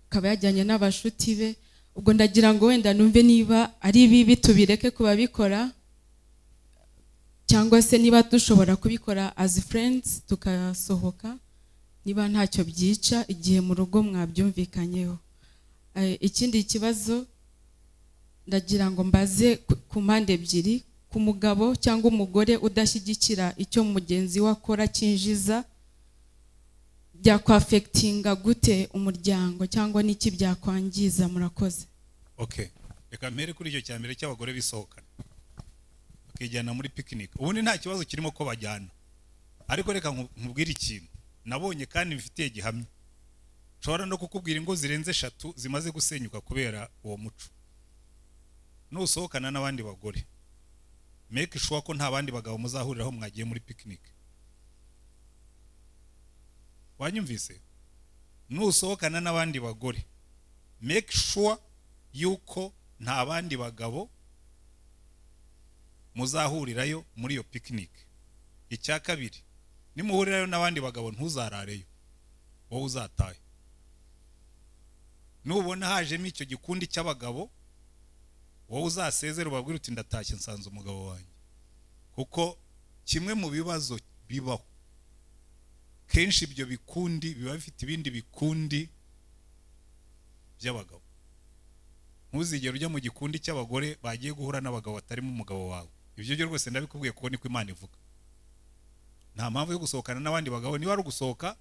akaba yajyanye n'abashuti be? Ubwo ndagira ngo wenda numve niba ari bibi tubireke kubabikora, cyangwa se niba dushobora kubikora as friends tukasohoka, niba ntacyo byica igihe mu rugo mwabyumvikanyeho. Ikindi kibazo ndagira ngo mbaze ku mpande ebyiri, ku mugabo cyangwa umugore udashyigikira icyo mugenzi we akora cyinjiza, byakwaffectinga gute umuryango cyangwa n'iki byakwangiza? Murakoze. Okay, reka mpere kuri icyo cya mbere cy'abagore bisohokana bakijyana muri picnic. Ubundi nta kibazo kirimo ko bajyana, ariko reka nkubwire ikintu nabonye kandi bifitiye gihamya. Nshobora no kukubwira ingo zirenze 3 zimaze gusenyuka kubera uwo muco. Nusohokana n'abandi bagore, make sure ko nta bandi bagabo muzahuriraho mwagiye muri picnic. Wanyumvise? Nusohokana n'abandi bagore, make sure yuko nta bandi bagabo muzahurirayo muri iyo picnic. Icya kabiri, nimuhurirayo n'abandi bagabo ntuzarareyo, wowe uzatahe. Nubona hajemo icyo gikundi cy'abagabo, wowe uzasezera ubabwire uti ndatashye nsanze umugabo wanjye. Kuko kimwe mu bibazo bibaho kenshi, ibyo bikundi biba bifite ibindi bikundi by'abagabo. Ntuzigere ujya mu gikundi cy'abagore bagiye guhura n'abagabo batarimo umugabo wawe. Ibyo byo rwose ndabikubwiye kuko niko Imana ivuga. Nta mpamvu yo gusohokana n'abandi bagabo. Niba ari ugusohoka,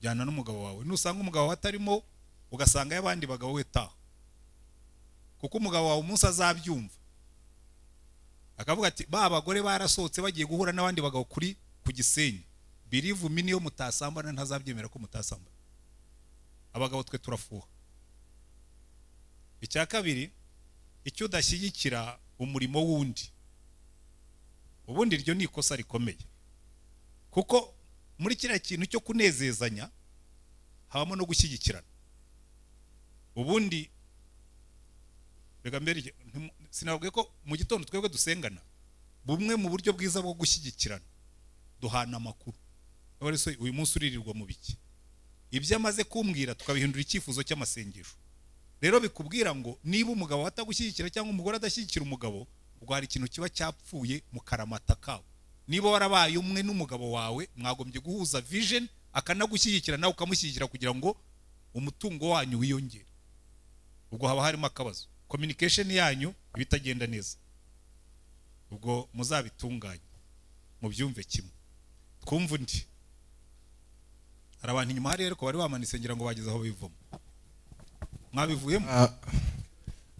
jyana n'umugabo wawe. Nusanga umugabo wawe atarimo, ugasanga y'abandi bagabo, we taha. Kuko umugabo wawe umunsi azabyumva akavuga ati ba bagore barasohotse bagiye guhura n'abandi bagabo kuri ku Gisenyi, believe me, niyo mutasambana ntazabyemera ko mutasambana. Abagabo twe turafuha. Icya kabiri, icyo udashyigikira umurimo w'undi, ubundi iryo ni ikosa rikomeye, kuko muri kiriya kintu cyo kunezezanya habamo no gushyigikirana. Ubundi reka mbere, sinababwiye ko mu gitondo twebwe dusengana? Bumwe mu buryo bwiza bwo gushyigikirana, duhana amakuru. Uyu munsi uririrwa mu biki? Ibyo amaze kumbwira tukabihindura icyifuzo cy'amasengesho. Rero bikubwira ngo niba umugabo atagushyigikira cyangwa umugore adashyigikira umugabo, ubwo hari ikintu kiba cyapfuye mu karamata kabo. Niba warabaye umwe n'umugabo wawe, mwagombye guhuza vision, akanagushyigikira nawe ukamushyigikira, kugira ngo umutungo wanyu wiyongere. Ubwo haba harimo akabazo, communication yanyu ibitagenda neza. Ubwo muzabitunganye mubyumve kimwe. Twumva undi. Hari abantu inyuma hariya, ariko bari bamanitse, ngira ngo bageze aho bivamo. Mwabivuyemo?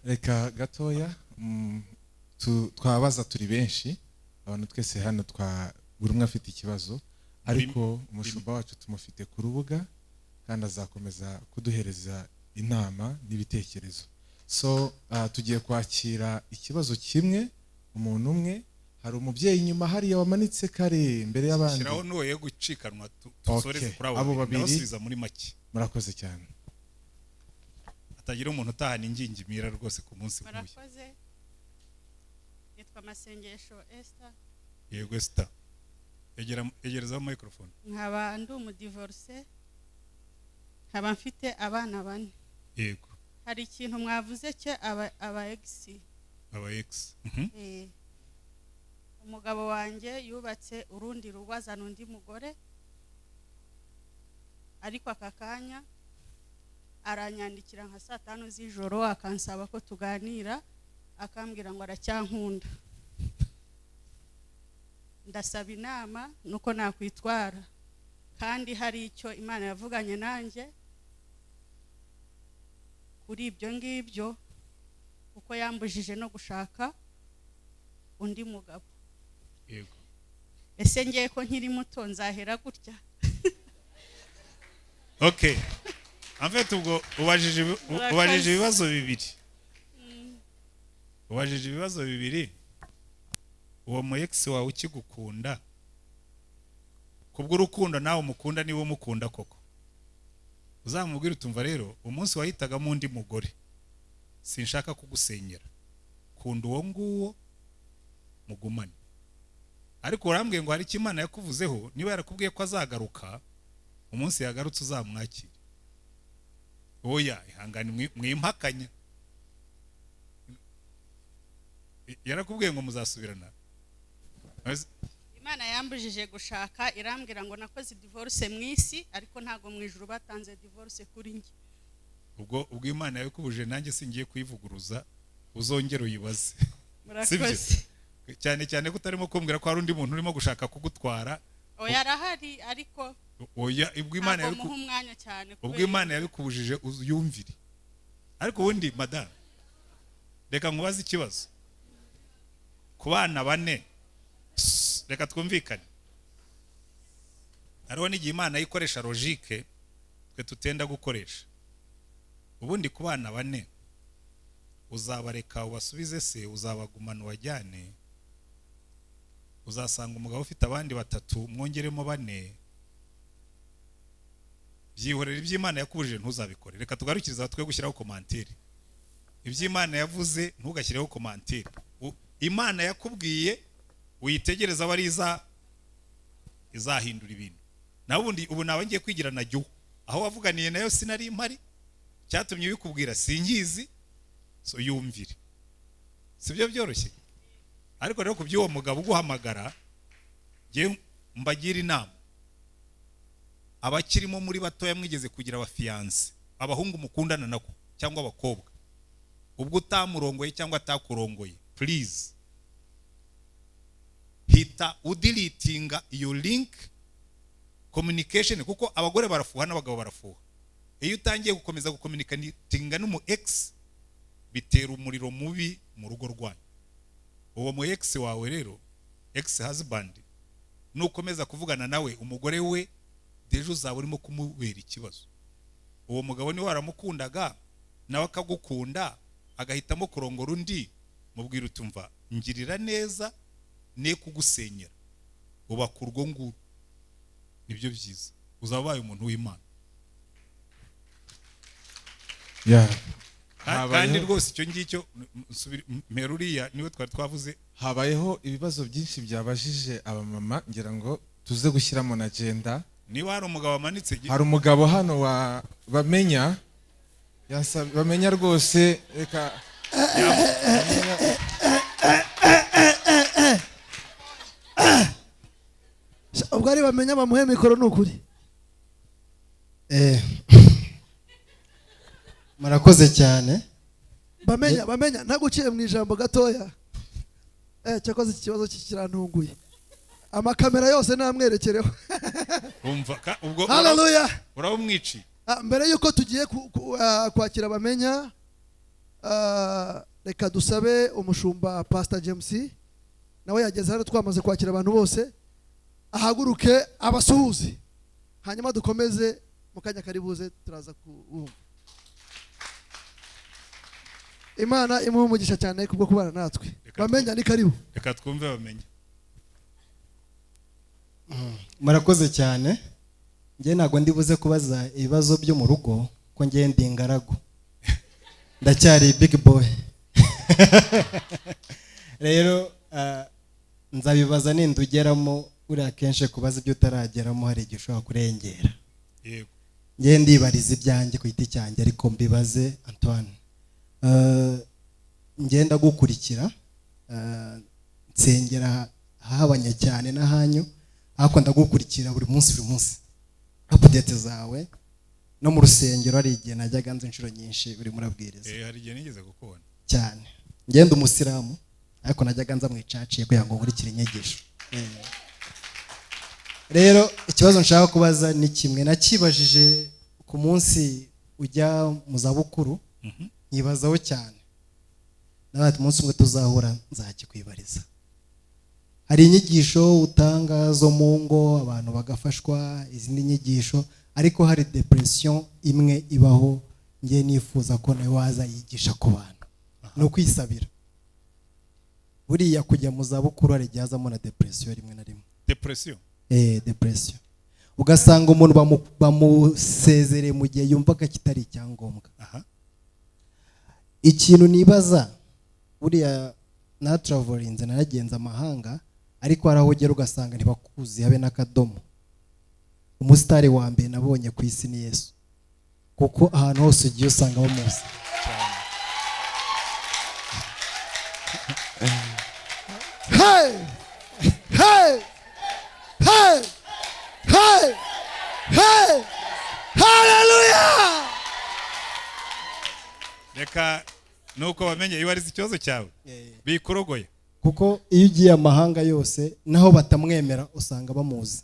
Reka gatoya, twabaza turi benshi. Abantu twese hano twa buri umwe afite ikibazo, ariko umushumba wacu tumufite ku rubuga kandi azakomeza kuduhereza inama n'ibitekerezo. So tugiye kwakira ikibazo kimwe, umuntu umwe. Hari umubyeyi inyuma hariya wamanitse kare mbere y'abandi. Shyiraho n'uwo gucikanwa, dusoreze kuri abo babiri, ndabasubiza muri make. Murakoze cyane. Hatagira umuntu utahana ingingimira rwose ku munsi nk'uyu. Murakoze. Nitwa Masengesho Esther. Yego Esther, egerezaho microphone. Nkaba ndi umudivorce, nkaba mfite abana 4. Hari ikintu mwavuze cye aba ex. Aba ex. Umugabo wanjye yubatse urundi rugo, azana undi mugore, ariko aka kanya aranyandikira nka saa 5 z'ijoro akansaba ko tuganira, akambwira ngo aracyankunda. Ndasaba inama nuko nakwitwara, kandi hari icyo Imana yavuganye nanjye kuri ibyo ngibyo, kuko yambujije no gushaka undi mugabo. Ese ngiye ko nkiri muto nzahera gutya? Okay. En fait, ubwo ubajije Murakoze. Ubajije ibibazo bibiri, ubajije ibibazo bibiri. Uwo mu ex wawe ukigukunda kubw'urukundo nawe umukunda, niba umukunda koko, uzamubwire utumva rero umunsi wahitagamo undi mugore, sinshaka kugusenyera, kunda uwo nguwo mugumane. Ariko urambwiye ngo hari icyo Imana yakuvuzeho. Niba yarakubwiye ko azagaruka, umunsi yagarutse uzamwakire. Oya, ihangane, mwimpakanya. Yarakubwiye ngo muzasubirana? Imana yambujije gushaka, irambwira ngo nakoze divorce mu isi, ariko ntabwo mu ijuru batanze divorce kuri njye. Ubwo Imana yabikubujije, nanjye singiye kuyivuguruza, uzongere uyibaze. Sibyo? Murakoze. Cyane cyane ko utarimo kumbwira ko hari undi muntu urimo gushaka kugutwara. Oya, arahari, ariko Oya, ubwo Imana ntabwo muha umwanya cyane ubwo kubera Imana yabikubujije, uyumvire. Ariko ubundi madamu, reka nkubaze ikibazo. Ku bana bane, reka twumvikane, hariho n'igihe Imana ikoresha logique twe tutenda gukoresha. Ubundi ku bana bane, uzabareka ubasubize se, uzabagumana ubajyane? Uzasanga umugabo ufite abandi batatu, mwongeremo bane? Byihorere, iby'Imana yakubujije ntuzabikore. Reka tugarukirize aho, twe gushyiraho commentaire. Iby'Imana yavuze ntugashyireho commentaire. Imana yakubwiye uyitegereze, aba ari izahindura ibintu. Naho ubundi ubu nawe ngiye kwigira na jyo aho wavuganiye nayo sinari mpari, cyatumye ubikubwira singizi. So yumvire, sibyo byoroshye. Ariko rero ku by'uwo mugabo uguhamagara, njye mbagira inama, abakirimo muri batoya mwigeze kugira abafiancé, abahungu mukundana nako cyangwa abakobwa, ubwo utamurongoye cyangwa atakurongoye, please hita udeletinga iyo link communication, kuko abagore barafuha n'abagabo barafuha. Iyo utangiye gukomeza gucommunicatinga n'umu ex, bitera umuriro mubi mu rugo rwanyu. Uwo mu ex wawe rero, ex husband, nukomeza kuvugana nawe, umugore we deje uzaba urimo kumubera ikibazo. Uwo mugabo niwe waramukundaga, nawe akagukunda, agahitamo kurongora undi, mubwira utumva ngirira neza, ne kugusenyera, ubaka urwo nguru, nibyo byiza, uzaba ubaye umuntu w'Imana. Kandi rwose icyo ngicyo mpera uriya niwe twari twavuze. Habayeho ibibazo byinshi byabajije abamama, ngira ngo tuze gushyiramo na agenda. Niba hari umugabo wamanitse Hari umugabo hano wa bamenya, bamenya rwose, reka Bamenya. Ubwo ari bamenya, bamuhe mikoro, ni ukuri. Murakoze cyane. Bamenya, bamenya, ntaguciye mu ijambo gatoya. Cyakoze iki kibazo kirantunguye, amakamera yose namwerekereho. Umva ubwo Haleluya. urabumwiciye. Ah, mbere yuko tugiye kwakira bamenya, reka dusabe umushumba Pastor James, nawe yageze hano twamaze kwakira abantu bose, ahaguruke abasuhuze, hanyuma dukomeze mu kanya kari buze turaza kubumva. Imana imuhe umugisha cyane kubwo kubana natwe. Bamenya, ni karibu. Reka twumve bamenya. Murakoze cyane. Njye ntabwo ndi buze kubaza ibibazo byo mu rugo, ko njye ndi ingaragu, ndacyari big boy. Rero nzabibaza nindugeramo. Uriya kenshi kubaza ibyo utarageramo hari igihe ushobora kurengera. Njye ndibariza ibyanjye ku giti cyanjye, ariko mbibaze Antoine. Njye ndagukurikira, nsengera ahabanye cyane n'ahanyu, ariko ndagukurikira buri munsi, buri munsi update zawe, no mu rusengero hari igihe najyaga nzi inshuro nyinshi urimo urabwiriza. Hari igihe nigeze kukubona. Cyane. Ngenda umusilamu, ariko najyaga nza mu icaci kugira ngo nkurikire inyigisho. Rero ikibazo nshaka kubaza ni kimwe nakibajije ku munsi ujya mu zabukuru, nkibazaho cyane, nawe ati umunsi umwe tuzahura nzakikwibariza. Hari inyigisho utanga zo mu ngo, abantu bagafashwa, izindi nyigisho, Ariko hari depression imwe ibaho, ngiye nifuza ko nawe wazayigisha ku bantu, ni ukwisabira. Buriya kujya mu zabukuru hari igihe hazamo na depression rimwe na rimwe. Depression? Depression, ugasanga umuntu bamusezereye mu gihe yumvaga kitari icyangombwa. Ikintu nibaza, buriya natravelinze, naragenze amahanga, ariko hari aho ugera ugasanga ntibakuzi habe n'akadomo. Umusitari wa mbere nabonye ku isi ni Yesu, kuko ahantu hose ugiye usanga bamuzi. Hey! Hey! Hey! Hey! Hey! Hallelujah! Reka nuko bamenye iyo warize ikibazo cyawe bikurogoye, kuko iyo ugiye amahanga yose naho batamwemera usanga bamuzi,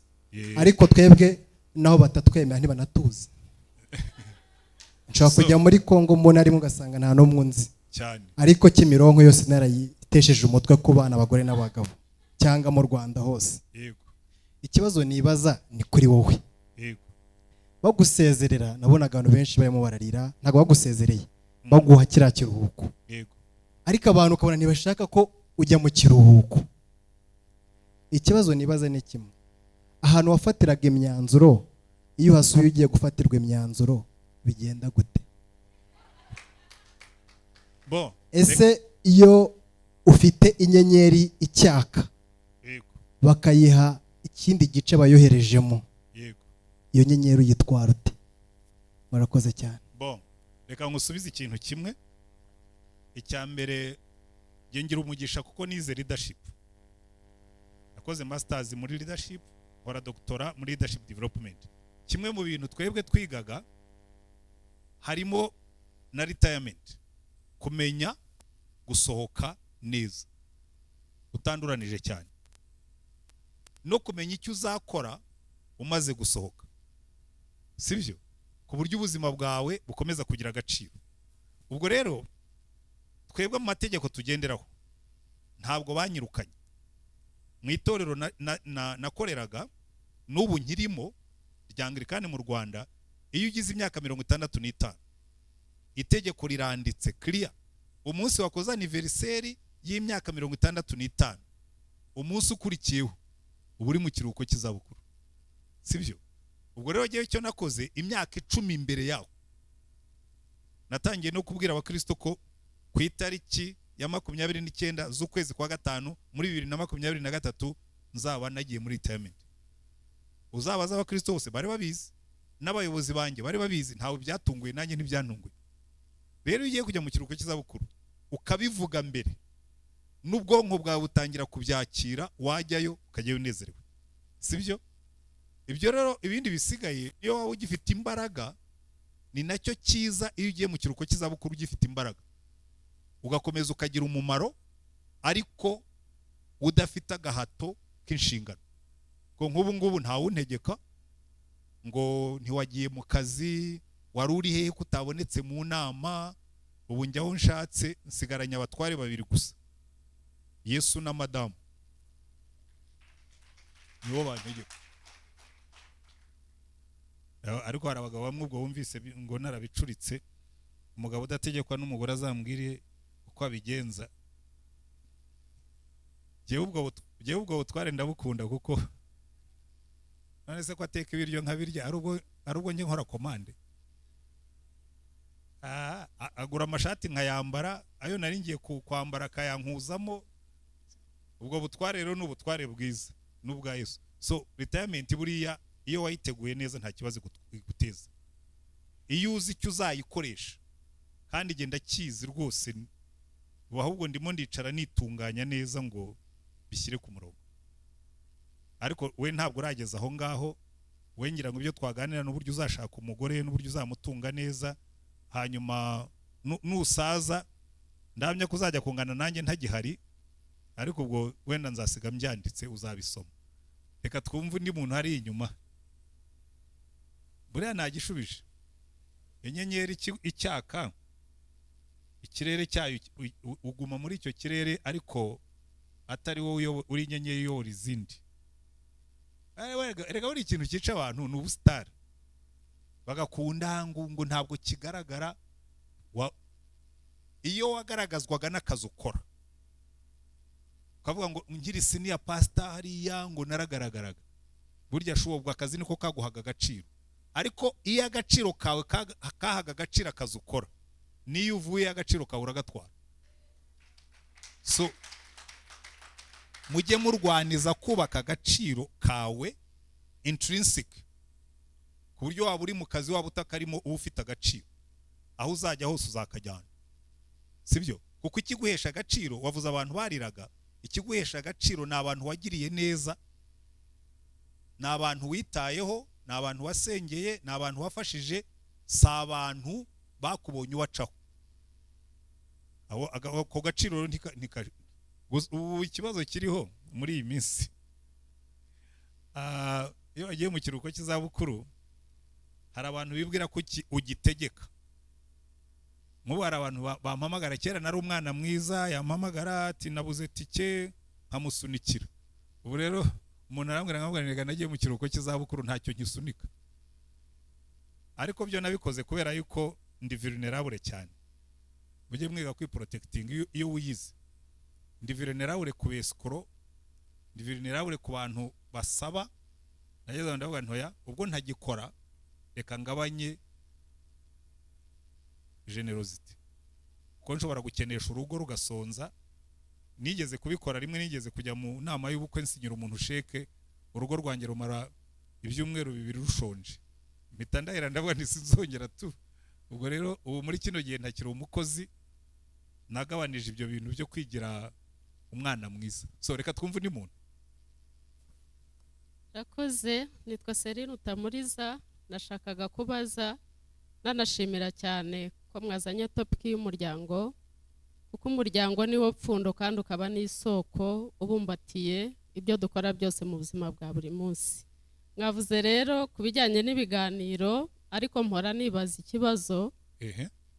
ariko twebwe naho batatwemera ntibanatuzi. Nshobora kujya muri Kongo mbona arimo ugasanga nta n'umwe unzi cyane, ariko Kimironko yose narayitesheje umutwe ku bana, abagore n'abagabo, cyangwa mu Rwanda hose. Yego. Ikibazo nibaza ni kuri wowe. Yego. Bagusezerera nabonaga abantu benshi barimo bararira, ntabwo bagusezereye, baguha kiriya kiruhuko. Yego. Ariko abantu ukabona ntibashaka ko ujya mu kiruhuko. Ikibazo nibaza ni kimwe, ahantu wafatiraga imyanzuro, iyo uhasuye ugiye gufatirwa imyanzuro bigenda gute? Bo, ese iyo ufite inyenyeri icyaka bakayiha ikindi gice bayoherejemo, yego, iyo nyenyeri uyitwara ute? Murakoze cyane. Bo, reka ngusubize ikintu kimwe. Icya mbere, nge ngira umugisha kuko nize leadership, nakoze masters muri leadership, nkora doctora muri leadership development. Kimwe mu bintu twebwe twigaga harimo na retirement, kumenya gusohoka neza utanduranije cyane, no kumenya icyo uzakora umaze gusohoka, sibyo? Ku buryo ubuzima bwawe bukomeza kugira agaciro. Ubwo rero twebwe mu mategeko tugenderaho ntabwo banyirukanye mu itorero nakoreraga, n'ubu nkirimo, rya Anglikani mu Rwanda. Iyo ugize imyaka 65, itegeko riranditse clear, umunsi wakoze anniversaire y'imyaka 65, umunsi ukurikiyeho uba uri mu kiruhuko cy'izabukuru, sibyo? Ubwo rero ngewe icyo nakoze imyaka 10 imbere yaho, natangiye no kubwira abakristo ko ku itariki ya 29 z'ukwezi kwa 5 muri 2023 nzaba nagiye muri retirement. Uzabaza abakristo bose bari babizi, n'abayobozi banjye bari babizi, ntawe byatunguye, nanjye ntibyantunguye. Rero iyo ugiye kujya mu kiruhuko cy'izabukuru ukabivuga mbere, n'ubwonko bwawe butangira kubyakira, wajyayo ukajyayo unezerewe, sibyo? Ibyo rero ibindi bisigaye, iyo waba ugifite imbaraga, ni nacyo cyiza iyo ugiye mu kiruhuko cy'izabukuru ugifite imbaraga, ugakomeza ukagira umumaro ariko udafite agahato k'inshingano. Ko nk'ubu ngubu ntawuntegeka ngo ntiwagiye mu kazi, wari uri hehe kutabonetse mu nama. Ubu njyaho nshatse, nsigaranye abatware babiri gusa, Yesu na madamu, nibo bantegeka. Ariko hari abagabo bamwe ubwo bumvise ngo narabicuritse, umugabo udategekwa n'umugore azambwire uko abigenza. Jyewe ubwo butware ndabukunda, kuko none se ko ateka ibiryo nkabirya, ari ubwo njye nkora komande, agura amashati nkayambara, ayo nari ngiye kwambara akayankuzamo. Ubwo butware rero ni ubutware bwiza n'ubwa Yesu. So retirement buriya iyo wayiteguye neza nta kibazo iguteza, iyo uzi icyo uzayikoresha, kandi genda kizi rwose. Ahubwo ndimo ndicara nitunganya neza ngo bishyire ku murongo. Ariko we ntabwo urageza aho ngaho, we ngira ngo ibyo twaganira n'uburyo uzashaka umugore n'uburyo uzamutunga neza, hanyuma nusaza ndamya ko uzajya kungana nanjye ntagihari, ariko ubwo wenda nzasiga mbyanditse uzabisoma. Reka twumve undi muntu hari inyuma. Buriya nagishubije. Inyenyeri icyaka, ikirere cyayo uguma muri icyo kirere, ariko atari wowe uri inyenyeri iyobora izindi. Erega buri ikintu cyica abantu ni ubusitari. Bagakunda ngo ntabwo kigaragara. Iyo wagaragazwaga n'akazi ukora, ukavuga ngo nkiri senior pastor hariya ngo naragaragaraga, burya shobwa akazi niko kaguhaga agaciro. Ariko iyo agaciro kawe kahaga agaciro akazi ukora, niyo uvuye agaciro kawe uragatwara. So mujye murwaniza kubaka agaciro kawe intrinsic, ku buryo waba uri mu kazi waba utakarimo uba ufite agaciro, aho uzajya hose uzakajyana, sibyo? Kuko ikiguhesha agaciro, wavuze abantu bariraga, ikiguhesha agaciro ni abantu wagiriye neza, ni abantu witayeho, ni abantu wasengeye, ni abantu wafashije, si abantu bakubonye ubacaho. Ako gaciro ubu ikibazo kiriho muri iyi minsi, iyo wagiye mu kiruhuko cy'izabukuru hari abantu bibwira ko ugitegeka. Nk'ubu hari abantu bampamagara, kera nari umwana mwiza, yampamagara ati nabuze tike nkamusunikira. Ubu rero umuntu arambwira nkamubwira nagiye mu kiruhuko cy'izabukuru ntacyo nkisunika. Ariko byo nabikoze kubera yuko ndi vulnerable cyane. Mujye mwiga kwiprotecting iyo wiyize. Ndi vulnerable ku besikoro, ndi vulnerable ku bantu basaba. Nageze ndavuga ntoya ubwo ntagikora reka ngabanye generosity, kuko nshobora gukenesha urugo rugasonza. Nigeze kubikora rimwe, nigeze kujya mu nama y'ubukwe nsinyira umuntu sheke, urugo rwanjye rumara ibyumweru 2 rushonje, mpita ndahera ndavuga nti sinzongera tu. Ubwo rero ubu muri kino gihe ntakiri umukozi, nagabanije ibyo bintu byo kwigira umwana mwiza. So reka twumve undi muntu. Rakoze, nitwa Serine Utamuriza. Nashakaga kubaza nanashimira cyane ko mwazanye topic y'umuryango, kuko umuryango ni wo pfundo kandi ukaba n'isoko ubumbatiye ibyo dukora byose mu buzima bwa buri munsi. Mwavuze rero ku bijyanye n'ibiganiro, ariko mpora nibaza ikibazo,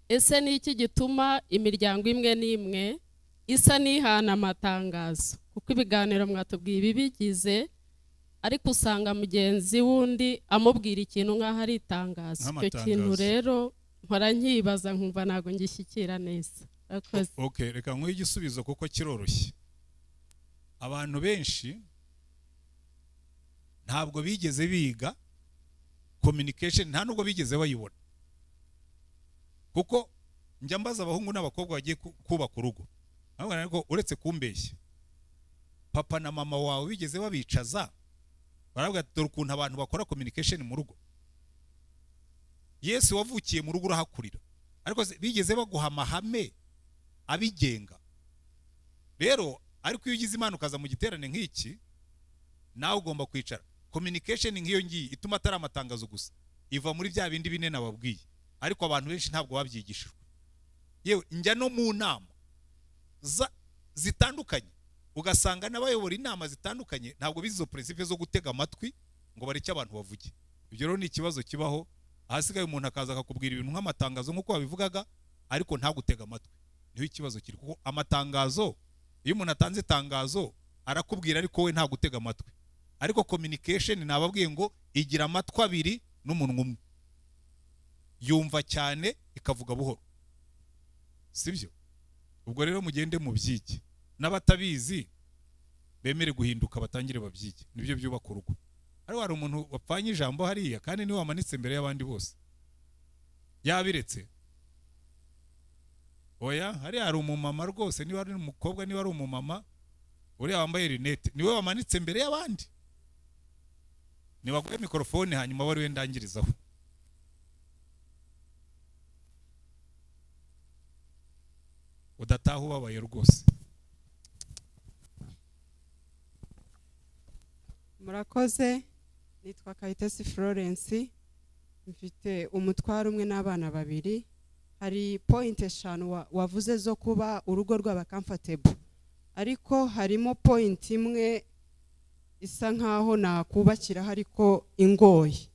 ese ni iki gituma imiryango imwe n'imwe isa n'ihana amatangazo? Kuko ibiganiro mwatubwiye ibibigize, ariko usanga mugenzi wundi amubwira ikintu nk'aho ari itangazo. Icyo kintu rero mpora nkibaza nkumva ntago ngishyikira neza. Okay, reka nguhe igisubizo kuko kiroroshye. Abantu benshi ntabwo bigeze biga communication, nta nubwo bigeze bayibona. Kuko njya mbaza abahungu n'abakobwa bagiye kubaka urugo, ariko uretse kumbeshya, papa na mama wawe bigeze babicaza baravuga dore ukuntu abantu bakora communication mu rugo? Yesu wavukiye mu rugo urahakurira, ariko bigeze baguha amahame abigenga? Rero ariko iyo ugize Imana ukaza mu giterane nk'iki, nawe ugomba kwicara. Communication nk'iyo ngiyi ituma atari amatangazo gusa, iva muri bya bindi bine nababwiye, ariko abantu benshi ntabwo babyigishijwe. Yewe njya no mu nama zitandukanye, ugasanga n'abayobora inama zitandukanye ntabwo bizi izo principe zo gutega amatwi ngo bareke abantu bavuge. Ibyo rero ni ikibazo kibaho. Ahasigaye umuntu akaza akakubwira ibintu nk'amatangazo nk'uko babivugaga, ariko ntagutega amatwi. Niho ikibazo kiri, kuko amatangazo, iyo umuntu atanze itangazo arakubwira ariko we ntagutega amatwi. Ariko communication nababwiye ngo igira amatwi abiri n'umunwa umwe, yumva cyane ikavuga buhoro, sibyo? Ubwo rero mugende mubyige, n'abatabizi bemere guhinduka batangire babyige, nibyo byubaka urugo. Ariko hari umuntu wapfanye ijambo hariya kandi niwe wamanitse imbere y'abandi bose, yabiretse. Oya, hariya hari umumama rwose, niba ari umukobwa niba ari umumama, uriya wambaye rinete niwe wamanitse imbere y'abandi. Nibaguhe mikrofone hanyuma bari wendangirizaho. Udataha ubabaye rwose. Murakoze, nitwa Kayitesi Florence, mfite umutwaro umwe n'abana babiri. Hari point 5 wavuze zo kuba urugo rwaba comfortable, ariko harimo point imwe isa nkaho nakubakira ariko ingoyi.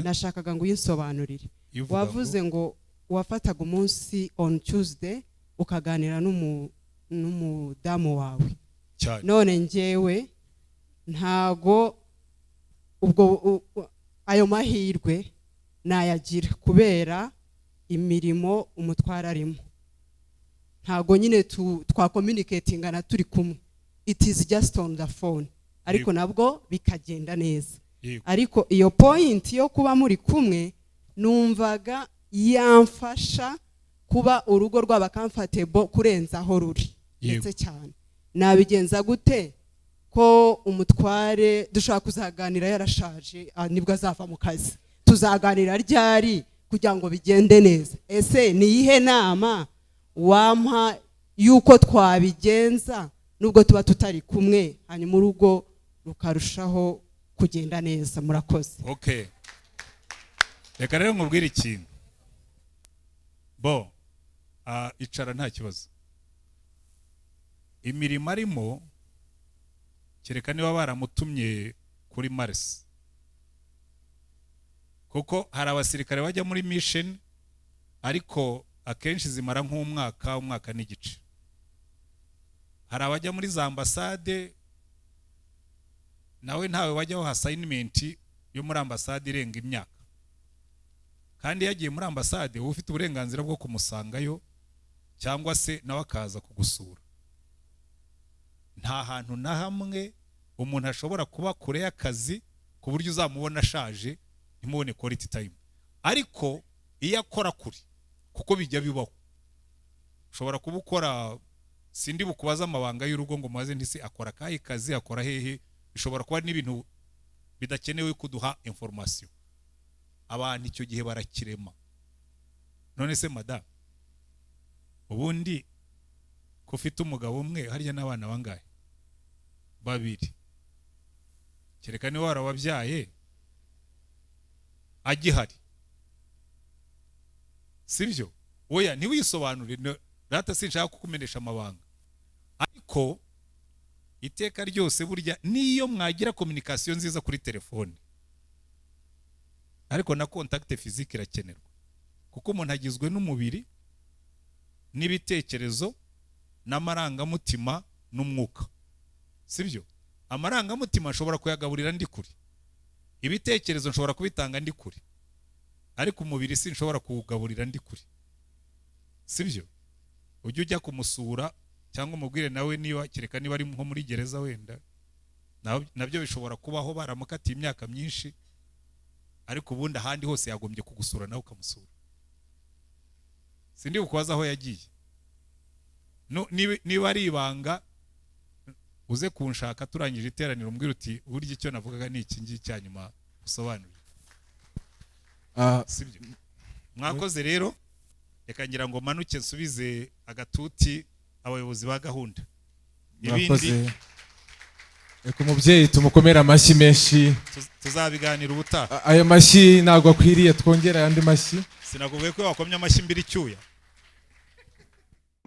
Nashakaga ngo uyinsobanurire. Wavuze ngo wafataga umunsi on Tuesday ukaganira n'umudamu wawe. None njyewe ntago ubwo ayo mahirwe nayagira kubera imirimo umutwara arimo. Ntago nyine twakommunicatingana turi kumwe, it is just on the phone, ariko nabwo bikagenda neza. Ariko iyo point yo kuba muri kumwe numvaga yamfasha kuba urugo rwaba comfortable kurenza aho ruri ndetse cyane. Nabigenza gute ko umutware dushobora kuzaganira yarashaje, nibwo azava mu kazi, tuzaganira ryari kugira ngo bigende neza? Ese ni iyihe nama wampa yuko twabigenza nubwo tuba tutari kumwe, hanyuma urugo rukarushaho kugenda neza? Murakoze. Okay, reka rero nkubwire ikintu. Bo icara, nta kibazo. Imirimo arimo, kereka niba baramutumye kuri Mars, kuko hari abasirikare bajya muri mission, ariko akenshi zimara nk'umwaka, umwaka n'igice. Hari abajya muri za ambasade, nawe ntawe wajyaho assignment yo muri ambasade irenga imyaka. Kandi iyo yagiye muri ambasade, uba ufite uburenganzira bwo kumusangayo cyangwa se nawe akaza kugusura. Nta hantu na hamwe umuntu ashobora kuba kure y'akazi ku buryo uzamubona ashaje ntimubone quality time. Ariko iyo akora kure, kuko bijya bibaho, ushobora kuba ukora, sindi bukubaza amabanga y'urugo ngo mubaze ntisi akora akahe kazi, akora hehe, bishobora kuba n'ibintu bidakenewe kuduha information. Abantu icyo gihe barakirema. None se madamu, ubundi ko ufite umugabo umwe, harya n'abana bangahe? Babiri. Kereka niba warababyaye agihari, sibyo? Oya, ntiwisobanure rata, sinshaka kukumenesha amabanga. Ariko iteka ryose burya niyo mwagira communication nziza kuri telefone, ariko na contact physique irakenerwa, kuko umuntu agizwe n'umubiri n'ibitekerezo n'amarangamutima n'umwuka, sibyo? Amarangamutima nshobora kuyagaburira ndi kure, ibitekerezo nshobora kubitanga ndi kure, ariko umubiri sinshobora kuwugaburira ndi kure, sibyo? Ujye ujya kumusura cyangwa umubwire nawe, niba kereka niba ari nko muri gereza wenda, nabyo bishobora kubaho, baramukatiye imyaka myinshi, ariko ubundi ahandi hose yagombye kugusura nawe ukamusura. Sindi bukubaza aho yagiye. Niba ari ibanga, uze kunshaka turangije iteraniro, umbwire uti burya icyo navugaga ni iki ngiki, cyanyuma usobanure, sibyo? Mwakoze rero. Reka ngira ngo manuke nsubize agatuti abayobozi ba gahunda. Murakoze. Reka umubyeyi tumukomere amashyi menshi. Tuzabiganira ubutaha. Ayo mashyi ntabwo akwiriye, twongere ayandi mashyi. Sinakubwiye ko wakomye amashyi mbiri icyuya.